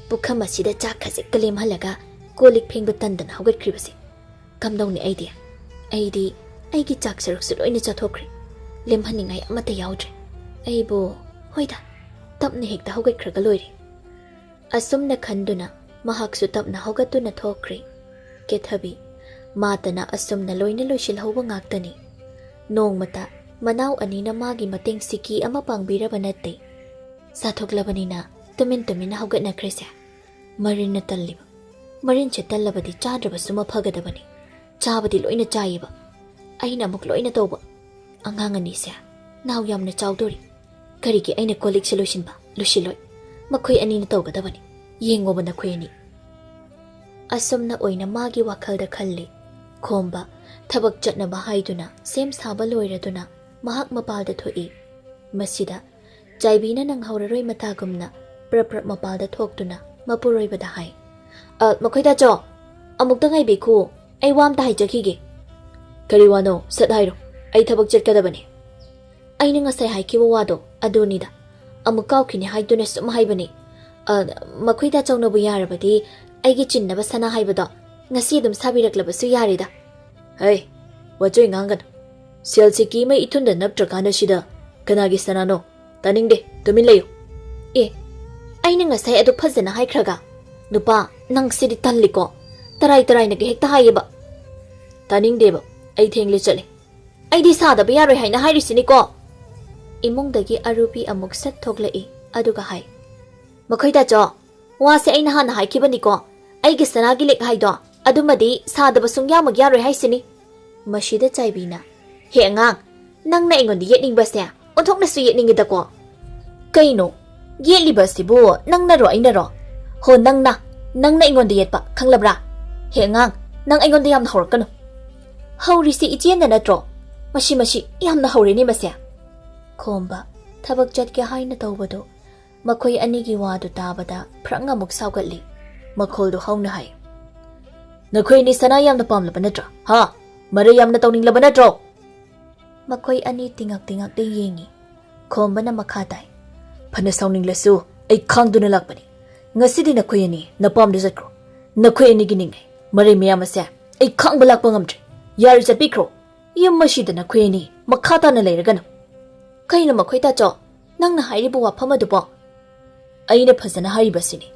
ꯄꯨꯈꯝ ꯑꯁꯤꯗ ꯆꯥꯛ ꯈꯖꯤꯛꯇ ꯂꯦꯝꯍꯜꯂꯒ ꯀꯣꯜ ꯂꯤꯛ ꯐꯦꯡꯕ ꯇꯟꯗꯅ ꯍꯧꯒꯠꯈ꯭ꯔꯤꯕꯁꯦ꯫ ꯀꯝꯗꯧꯅꯤ ꯑꯩꯗꯤ? ꯑꯩꯗꯤ ꯑꯩꯒꯤ ꯆꯥꯛ ꯁꯔꯨꯛꯁꯨ ꯂꯣꯏꯅ ꯆꯥꯊꯣꯛꯈ꯭ꯔꯦ꯫ ꯂꯦꯝꯍꯟꯅꯤꯡꯉꯥꯏ ꯑꯃꯠꯇ ꯌꯥꯎꯗ꯭ꯔꯦ꯫ ꯑꯩꯕꯨ, ꯍꯣꯏꯗ, ꯇꯞꯅ ꯍꯦꯛꯇ ꯍꯧꯒꯠꯈ꯭ꯔꯒ ꯂꯣꯏꯔꯦ꯫" ꯑꯁꯨꯝꯅ ꯈꯟꯗꯨꯅ ꯃꯍꯥꯛꯁꯨ ꯇꯞꯅ ꯍꯧꯒꯠꯇꯨꯅ ꯊꯣꯛꯈ꯭ꯔꯦ꯫ ꯀꯦꯊꯕꯤ, ꯃꯥꯇꯅ ꯑꯁꯨꯝꯅ ꯂꯣꯏꯅ ꯂꯣꯏꯁꯤꯜꯍꯧꯕ ꯉꯥꯛꯇꯅꯤ꯫ ꯅꯣꯡꯃꯇ ꯃꯅꯥꯎ ꯑꯅꯤꯅ ꯃꯥꯒꯤ ꯃꯇꯦꯡ ꯁꯤꯀꯤ ꯑꯃ ꯄꯥꯡꯕꯤꯔꯕ ꯅꯠꯇꯦ꯫ ꯆꯥꯊꯣꯛꯂꯕꯅꯤꯅ ꯇꯨꯃꯤꯟ ꯇꯨꯃꯤꯟꯅ ꯍꯧꯒꯠꯅꯈ꯭ꯔꯦꯁꯦ꯫ ꯃꯔꯤꯟꯅ ꯇꯜꯂꯤꯕ, ꯃꯔꯤꯟꯁꯦ ꯇꯜꯂꯕꯗꯤ ꯆꯥꯗ꯭ꯔꯕꯁꯨ ꯃꯐꯒꯗꯕꯅꯤ꯫ ꯆꯥꯕꯗꯤ ꯂꯣꯏꯅ ꯆꯥꯏꯌꯦꯕ꯫ ꯑꯩꯅ ꯑꯃꯨꯛ ꯂꯣꯏꯅ ꯇꯧꯕ꯫ ꯑꯉꯥꯡ ꯑꯅꯤꯁꯦ ꯅꯥꯎ ꯌꯥꯝꯅ ꯆꯥꯎꯗꯣꯔꯤ꯫ ꯀꯔꯤꯒꯤ ꯑꯩꯅ ꯀꯣꯜ ꯂꯤꯛꯁꯦ ꯂꯣꯏꯁꯤꯟꯕ? ꯂꯣꯏꯁꯤꯜꯂꯣꯏ꯫ ꯃꯈꯣꯏ ꯑꯅꯤꯅ ꯇꯧꯒꯗꯕꯅꯤ꯫ ꯌꯦꯡꯉꯣꯕ ꯅꯈꯣꯏ ꯑꯅꯤ꯫ ꯑꯁꯨꯝꯅ ꯑꯣꯏꯅ ꯃꯥꯒꯤ ꯋꯥꯈꯜꯗ ꯈꯜꯂꯤ꯫ ꯈꯣꯝꯕ ꯊꯕꯛ ꯆꯠꯅꯕ ꯍꯥꯏꯗꯨꯅ ꯁꯦꯝ ꯁꯥꯕ ꯂꯣꯏꯔꯗꯨꯅ ꯃꯍꯥꯛ ꯃꯄꯥꯜꯗ ꯊꯣꯛꯏ꯫ ꯃꯁꯤꯗ ꯆꯥꯏꯕꯤꯅ ꯅꯪꯍꯧꯔꯔꯣꯏ ꯃꯇꯥꯒꯨꯝꯅ ꯄ꯭ꯔꯞ ꯄ꯭ꯔꯞ ꯃꯄꯥꯜꯗ ꯊꯣꯛꯇꯨꯅ ꯃꯄꯨꯔꯣꯏꯕꯗ ꯍꯥꯏ, ꯑ, ꯃꯈꯣꯏ ꯇꯥꯆꯧ, ꯑꯃꯨꯛꯇ ꯉꯥꯏꯕꯤꯈꯣ, ꯑꯩ ꯋꯥ ꯑꯝꯇ ꯍꯥꯏꯖꯈꯤꯒꯦ꯫ ꯀꯔꯤ ꯋꯥꯅꯣ? ꯁꯠ ꯍꯥꯏꯔꯣ, ꯑꯩ ꯊꯕꯛ ꯆꯠꯀꯗꯕꯅꯤ꯫ ꯑꯩꯅ ꯉꯁꯥꯏ ꯍꯥꯏꯈꯤꯕ ꯋꯥꯗꯣ ꯑꯗꯨꯅꯤꯗ꯫ ꯑꯃꯨꯛ ꯀꯥꯎꯈꯤꯅꯤ ꯍꯥꯏꯗꯨꯅ ꯁꯨꯝ ꯍꯥꯏꯕꯅꯤ꯫ ꯑ, ꯃꯈꯣꯏ ꯇꯥꯆꯧꯅꯕꯨ ꯌꯥꯔꯕꯗꯤ ꯑꯩꯒꯤ ꯆꯤꯟꯅꯕ ꯁꯅꯥ ꯍꯥꯏꯕꯗꯣ ꯉꯁꯤ ꯑꯗꯨꯝ ꯁꯥꯕꯤꯔꯛꯂꯕꯁꯨ ꯌꯥꯔꯦꯗ꯫ ꯍꯩ, ꯋꯥꯆꯣꯏ ꯉꯥꯡꯒꯅꯨ꯫ ꯁꯦꯜꯁꯤ ꯀꯤꯃꯩ ꯏꯊꯨꯟꯗ ꯅꯞꯇ꯭ꯔꯀꯥꯟꯗ ꯁꯤꯗ ꯀꯅꯥꯒꯤ ꯁꯅꯥꯅꯣ? ꯇꯥꯅꯤꯡꯗꯦ, ꯇꯨꯃꯤꯟ ꯂꯩꯌꯨ꯫ ꯑꯦ, ꯑꯩꯅ ꯉꯁꯥꯏ ꯑꯗꯨ ꯐꯖꯅ ꯍꯥꯏꯈ꯭ꯔꯒ? ꯅꯨꯄꯥ, ꯅꯪ ꯁꯤꯗꯤ ꯇꯜꯂꯤꯀꯣ꯫ ꯇꯔꯥꯏ ꯇꯔꯥꯏꯅꯒ ꯍꯦꯛꯇ ꯍꯥꯏꯌꯦꯕ꯫ ꯇꯥꯅꯤꯡꯗꯦꯕ, ꯑꯩ ꯊꯦꯡꯂꯦ ꯆꯠꯂꯦ꯫ ꯑꯩꯗꯤ ꯁꯥꯗꯕ ꯌꯥꯔꯣꯏ ꯍꯥꯏꯅ ꯍꯥꯏꯔꯤꯁꯤꯅꯤꯀꯣ꯫ ꯏꯃꯨꯡꯗꯒꯤ ꯑꯔꯨꯕꯤ ꯑꯃꯨꯛ ꯁꯠ ꯊꯣꯛꯂꯛꯏ, ꯑꯗꯨꯒ ꯍꯥꯏ, ꯃꯈꯣꯏ ꯇꯥꯆꯧ, ꯋꯥꯁꯦ ꯑꯩꯅ ꯍꯥꯟꯅ ꯍꯥꯏꯈꯤꯕꯅꯤꯀꯣ, ꯑꯩꯒꯤ ꯁꯅꯥꯒꯤ ꯂꯤꯛ ꯍꯥꯏꯗꯣ, ꯑꯗꯨꯃꯗꯤ ꯁꯥꯗꯕ ꯁꯨꯡꯌꯥꯃꯛ ꯌꯥꯔꯣꯏ ꯍꯥꯏꯁꯤꯅꯤ꯫ ꯃꯁꯤꯗ ꯆꯥꯏꯕꯤꯅ, ꯍꯦ ꯑꯉꯥꯡ, ꯅꯪꯅ ꯑꯩꯉꯣꯟꯗ ꯌꯦꯠꯅꯤꯡꯕꯁꯦ ꯑꯣꯟꯊꯣꯛꯅꯁꯨ ꯌꯦꯠꯅꯤꯡꯉꯤꯗꯀꯣ꯫ ꯀꯩꯅꯣ? ꯌꯦꯠꯂꯤꯕꯁꯤꯕꯨ ꯅꯪꯅꯔꯣ ꯑꯩꯅꯔꯣ? ꯍꯣ, ꯅꯪꯅ, ꯅꯪꯅ ꯑꯩꯉꯣꯟꯗ ꯌꯦꯠꯄ, ꯈꯪꯂꯕ꯭ꯔꯥ? ꯍꯦ ꯑꯉꯥꯡ, ꯅꯪ ꯑꯩꯉꯣꯟꯗ ꯌꯥꯝꯅ ꯍꯧꯔꯛꯀꯅꯨ꯫ ꯍꯧꯔꯤꯁꯤ ꯏꯆꯦꯅ ꯅꯠꯇ꯭ꯔꯣ? ꯃꯁꯤ, ꯃꯁꯤ ꯌꯥꯝꯅ ꯍꯧꯔꯦꯅꯦ ꯃꯁꯦ꯫ ꯈꯣꯝꯕ ꯊꯕꯛ ꯆꯠꯀꯦ ꯍꯥꯏꯅ ꯇꯧꯕꯗꯨ ꯃꯈꯣꯏ ꯑꯅꯤꯒꯤ ꯋꯥꯗꯨ ꯇꯥꯕꯗ ꯐ꯭ꯔꯪ ꯑꯃꯨꯛ ꯁꯥꯎꯒꯠꯂꯤ꯫ ꯃꯈꯣꯜꯗꯨ ꯍꯧꯅ ꯍꯥꯏ, ꯅꯈꯣꯏ ꯑꯅꯤ ꯁꯅꯥ ꯌꯥꯝꯅ ꯄꯥꯝꯂꯕ ꯅꯠꯇ꯭ꯔꯥ? ꯍꯥ? ꯃꯔꯩ ꯌꯥꯝꯅ ꯇꯧꯅꯤꯡꯂꯕ ꯅꯠꯇ꯭ꯔꯣ? ꯃꯈꯣꯏ ꯑꯅꯤ ꯇꯤꯉꯛ ꯇꯤꯉꯛꯇ ꯌꯦꯡꯉꯤ꯫ ꯈꯣꯝꯕꯅ ꯃꯈꯥ ꯇꯥꯏ, ꯐꯅ ꯁꯥꯎꯅꯤꯡꯂꯁꯨ ꯑꯩ ꯈꯥꯡꯗꯨꯅ ꯂꯥꯛꯄꯅꯤ꯫ ꯉꯁꯤꯗꯤ ꯅꯈꯣꯏ ꯑꯅꯤ ꯅꯄꯥꯝꯗ ꯆꯠꯈ꯭ꯔꯣ꯫ ꯅꯈꯣꯏ ꯑꯅꯤꯒꯤ ꯅꯤꯡꯉꯩ ꯃꯔꯩ ꯃꯌꯥꯝ ꯑꯁꯦ ꯑꯩ ꯈꯥꯡꯕ ꯂꯥꯛꯄ ꯉꯝꯗ꯭ꯔꯦ꯫ ꯌꯥꯔꯦ, ꯆꯠꯄꯤꯈ꯭ꯔꯣ꯫ ꯌꯨꯝ ꯑꯁꯤꯗ ꯅꯈꯣꯏ ꯑꯅꯤ ꯃꯈꯥ ꯇꯥꯅ ꯂꯩꯔꯒꯅꯨ꯫ ꯀꯩꯅꯣ ꯃꯈꯣꯏ ꯇꯥꯆꯧ, ꯅꯪꯅ ꯍꯥꯏꯔꯤꯕ ꯋꯥꯐꯝ ꯑꯗꯨꯕꯣ? ꯑꯩꯅ ꯐꯖꯅ ꯍꯥꯏꯔꯤꯕꯁꯤꯅꯤ꯫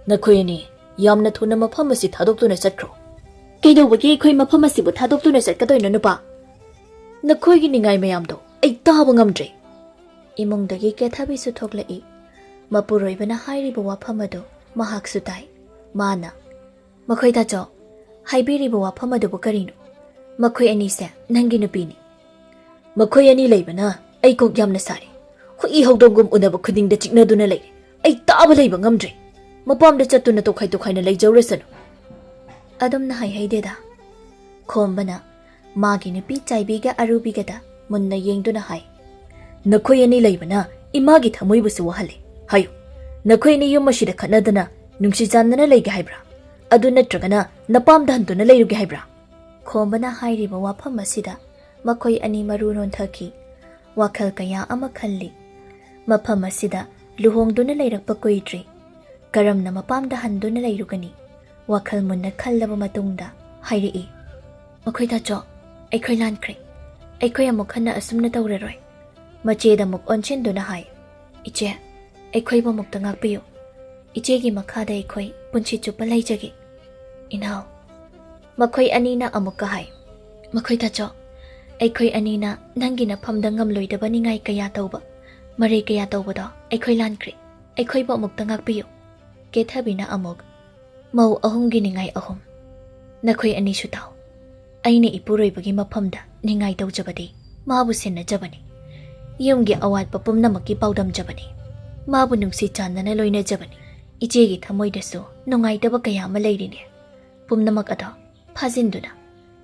ꯅꯈꯣꯏ ꯑꯅꯤ ꯌꯥꯝꯅ ꯊꯨꯅ ꯃꯐꯝ ꯑꯁꯤ ꯊꯥꯗꯣꯛꯇꯨꯅ ꯆꯠꯈ꯭ꯔꯣ꯫ ꯀꯩꯗꯧꯕꯒꯤ ꯑꯩꯈꯣꯏ ꯃꯐꯝ ꯑꯁꯤꯕꯨ ꯊꯥꯗꯣꯛꯇꯨꯅ ꯆꯠꯀꯗꯣꯏꯅꯣ, ꯅꯨꯄꯥ? ꯅꯈꯣꯏꯒꯤ ꯅꯤꯡꯉꯥꯏ ꯃꯌꯥꯝꯗꯣ ꯑꯩ ꯇꯥꯕ ꯉꯝꯗ꯭ꯔꯦ꯫ ꯏꯃꯨꯡꯗꯒꯤ ꯀꯦꯊꯕꯤꯁꯨ ꯊꯣꯛꯂꯛꯏ꯫ ꯃꯄꯨꯔꯣꯏꯕꯅ ꯍꯥꯏꯔꯤꯕ ꯋꯥꯐꯝ ꯑꯗꯨ ꯃꯍꯥꯛꯁꯨ ꯇꯥꯏ꯫ ꯃꯥꯅ, ꯃꯈꯣꯏ ꯇꯥꯆꯧ, ꯍꯥꯏꯕꯤꯔꯤꯕ ꯋꯥꯐꯝ ꯑꯗꯨꯕꯨ ꯀꯔꯤꯅꯣ? ꯃꯈꯣꯏ ꯑꯅꯤꯁꯦ ꯅꯪꯒꯤ ꯅꯨꯄꯤꯅꯤ꯫ ꯃꯈꯣꯏ ꯑꯅꯤ ꯂꯩꯕꯅ ꯑꯩ ꯀꯣꯛ ꯌꯥꯝꯅ ꯁꯥꯔꯦ꯫ ꯍꯨꯏ ꯍꯧꯗꯣꯡꯒꯨꯝ ꯎꯅꯕ ꯈꯨꯗꯤꯡꯗ ꯆꯤꯛꯅꯗꯨꯅ ꯂꯩꯔꯦ꯫ ꯑꯩ ꯇꯥꯕ ꯂꯩꯕ ꯉꯝꯗ꯭ꯔꯦ꯫ ꯃꯄꯥꯝꯗ ꯆꯠꯇꯨꯅ ꯇꯣꯈꯥꯏ ꯇꯣꯈꯥꯏꯅ ꯂꯩꯖꯧꯔꯁꯅꯨ꯫ ꯑꯗꯨꯝꯅ ꯍꯥꯏꯍꯩꯗꯦꯗ꯫ ꯈꯣꯝꯕꯅ ꯃꯥꯒꯤ ꯅꯨꯄꯤ ꯆꯥꯏꯕꯤꯒ ꯑꯔꯨꯕꯤꯒꯗ ꯃꯨꯟꯅ ꯌꯦꯡꯗꯨꯅ ꯍꯥꯏ, ꯅꯈꯣꯏ ꯑꯅꯤ ꯂꯩꯕꯅ ꯏꯃꯥꯒꯤ ꯊꯃꯣꯏꯕꯨꯁꯨ ꯋꯥꯍꯜꯂꯦ꯫ ꯍꯥꯏꯌꯨ, ꯅꯈꯣꯏ ꯑꯅꯤ ꯌꯨꯝ ꯑꯁꯤꯗ ꯈꯠꯅꯗꯅ ꯅꯨꯡꯁꯤ ꯆꯥꯟꯅꯅ ꯂꯩꯒꯦ ꯍꯥꯏꯕ꯭ꯔꯥ? ꯑꯗꯨ ꯅꯠꯇ꯭ꯔꯒꯅ ꯅꯄꯥꯝꯗ ꯍꯟꯗꯨꯅ ꯂꯩꯔꯨꯒꯦ ꯍꯥꯏꯕ꯭ꯔꯥ?" ꯈꯣꯝꯕꯅ ꯍꯥꯏꯔꯤꯕ ꯋꯥꯐꯝ ꯑꯁꯤꯗ ꯃꯈꯣꯏ ꯑꯅꯤ ꯃꯔꯨ ꯅꯣꯟꯊꯈꯤ꯫ ꯋꯥꯈꯜ ꯀꯌꯥ ꯑꯃ ꯈꯜꯂꯤ꯫ ꯃꯐꯝ ꯑꯁꯤꯗ ꯂꯨꯍꯣꯡꯗꯨꯅ ꯂꯩꯔꯛꯄ ꯀꯨꯏꯗ꯭ꯔꯤ꯫ ꯀꯔꯝꯅ ꯃꯄꯥꯝꯗ ꯍꯟꯗꯨꯅ ꯂꯩꯔꯨꯒꯅꯤ? ꯋꯥꯈꯜ ꯃꯨꯟꯅ ꯈꯜꯂꯕ ꯃꯇꯨꯡꯗ ꯍꯥꯏꯔꯛꯏ, "ꯃꯈꯣꯏ ꯇꯥꯆꯧ, ꯑꯩꯈꯣꯏ ꯂꯥꯟꯈ꯭ꯔꯦ꯫ ꯑꯩꯈꯣꯏ ꯑꯃꯨꯛ ꯍꯟꯅ ꯑꯁꯨꯝꯅ ꯇꯧꯔꯔꯣꯏ꯫" ꯃꯆꯦꯗ ꯑꯃꯨꯛ ꯑꯣꯟꯁꯤꯟꯗꯨꯅ ꯍꯥꯏ, "ꯏꯆꯦ, ꯑꯩꯈꯣꯏꯕꯨ ꯑꯃꯨꯛꯇ ꯉꯥꯛꯄꯤꯌꯨ꯫ ꯏꯆꯦꯒꯤ ꯃꯈꯥꯗ ꯑꯩꯈꯣꯏ ꯄꯨꯟꯁꯤ ꯆꯨꯞꯄ ꯂꯩꯖꯒꯦ꯫" ꯏꯅꯥꯎ, ꯃꯈꯣꯏ ꯑꯅꯤꯅ ꯑꯃꯨꯛꯀ ꯍꯥꯏ, "ꯃꯈꯣꯏ ꯇꯥꯆꯧ, ꯑꯩꯈꯣꯏ ꯑꯅꯤꯅ ꯅꯪꯒꯤ ꯅꯐꯝꯗ ꯉꯝꯂꯣꯏꯗꯕ ꯅꯤꯡꯉꯥꯏ ꯀꯌꯥ ꯇꯧꯕ, ꯃꯔꯩ ꯀꯌꯥ ꯇꯧꯕꯗꯣ ꯑꯩꯈꯣꯏ ꯂꯥꯟꯈ꯭ꯔꯦ꯫ ꯑꯩꯈꯣꯏꯕꯨ ꯑꯃꯨꯛꯇ ꯉꯥꯛꯄꯤꯌꯨ꯫" ꯀꯦꯊꯕꯤꯅ ꯑꯃꯨꯛ, "ꯃꯧ ꯑꯍꯨꯝꯒꯤ ꯅꯤꯡꯉꯥꯏ ꯑꯍꯨꯝ꯫ ꯅꯈꯣꯏ ꯑꯅꯤꯁꯨ ꯇꯥꯎ꯫ ꯑꯩꯅ ꯏꯄꯨꯔꯣꯏꯕꯒꯤ ꯃꯐꯝꯗ ꯅꯤꯡꯉꯥꯏ ꯇꯧꯖꯕꯗꯤ ꯃꯥꯕꯨ ꯁꯦꯟꯅꯖꯕꯅꯤ꯫ ꯌꯨꯝꯒꯤ ꯑꯋꯥꯠꯄ ꯄꯨꯝꯅꯃꯛꯀꯤ ꯄꯥꯎꯗꯝꯖꯕꯅꯤ꯫ ꯃꯥꯕꯨ ꯅꯨꯡꯁꯤ ꯆꯥꯟꯅꯅ ꯂꯣꯏꯅꯖꯕꯅꯤ꯫ ꯏꯆꯦꯒꯤ ꯊꯃꯣꯏꯗꯁꯨ ꯅꯨꯡꯉꯥꯏꯇꯕ ꯀꯌꯥ ꯑꯃ ꯂꯩꯔꯤꯅꯦ꯫ ꯄꯨꯝꯅꯃꯛ ꯑꯗꯣ ꯐꯥꯖꯤꯟꯗꯨꯅ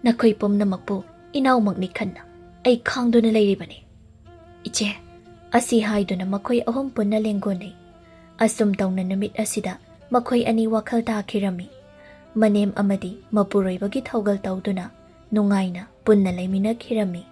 ꯅꯈꯣꯏ ꯄꯨꯝꯅꯃꯛꯄꯨ ꯏꯅꯥꯎꯃꯛꯅꯤ ꯈꯟꯅ ꯑꯩ ꯈꯥꯡꯗꯨꯅ ꯂꯩꯔꯤꯕꯅꯤ, ꯏꯆꯦ꯫" ꯑꯁꯤ ꯍꯥꯏꯗꯨꯅ ꯃꯈꯣꯏ ꯑꯍꯨꯝ ꯄꯨꯟꯅ ꯂꯦꯡꯒꯣꯟꯅꯩ꯫ ꯑꯁꯨꯝ ꯇꯧꯅ ꯅꯨꯃꯤꯠ ꯑꯁꯤꯗ ꯃꯈꯣꯏ ꯑꯅꯤ ꯋꯥꯈꯜ ꯇꯥꯈꯤꯔꯝꯃꯤ꯫ ꯃꯅꯦꯝ ꯑꯃꯗꯤ ꯃꯄꯨꯔꯣꯏꯕꯒꯤ ꯊꯧꯒꯜ ꯇꯧꯗꯨꯅ ꯅꯨꯡꯉꯥꯏꯅ ꯄꯨꯟꯅ ꯂꯩꯃꯤꯟꯅꯈꯤꯔꯝꯃꯤ꯫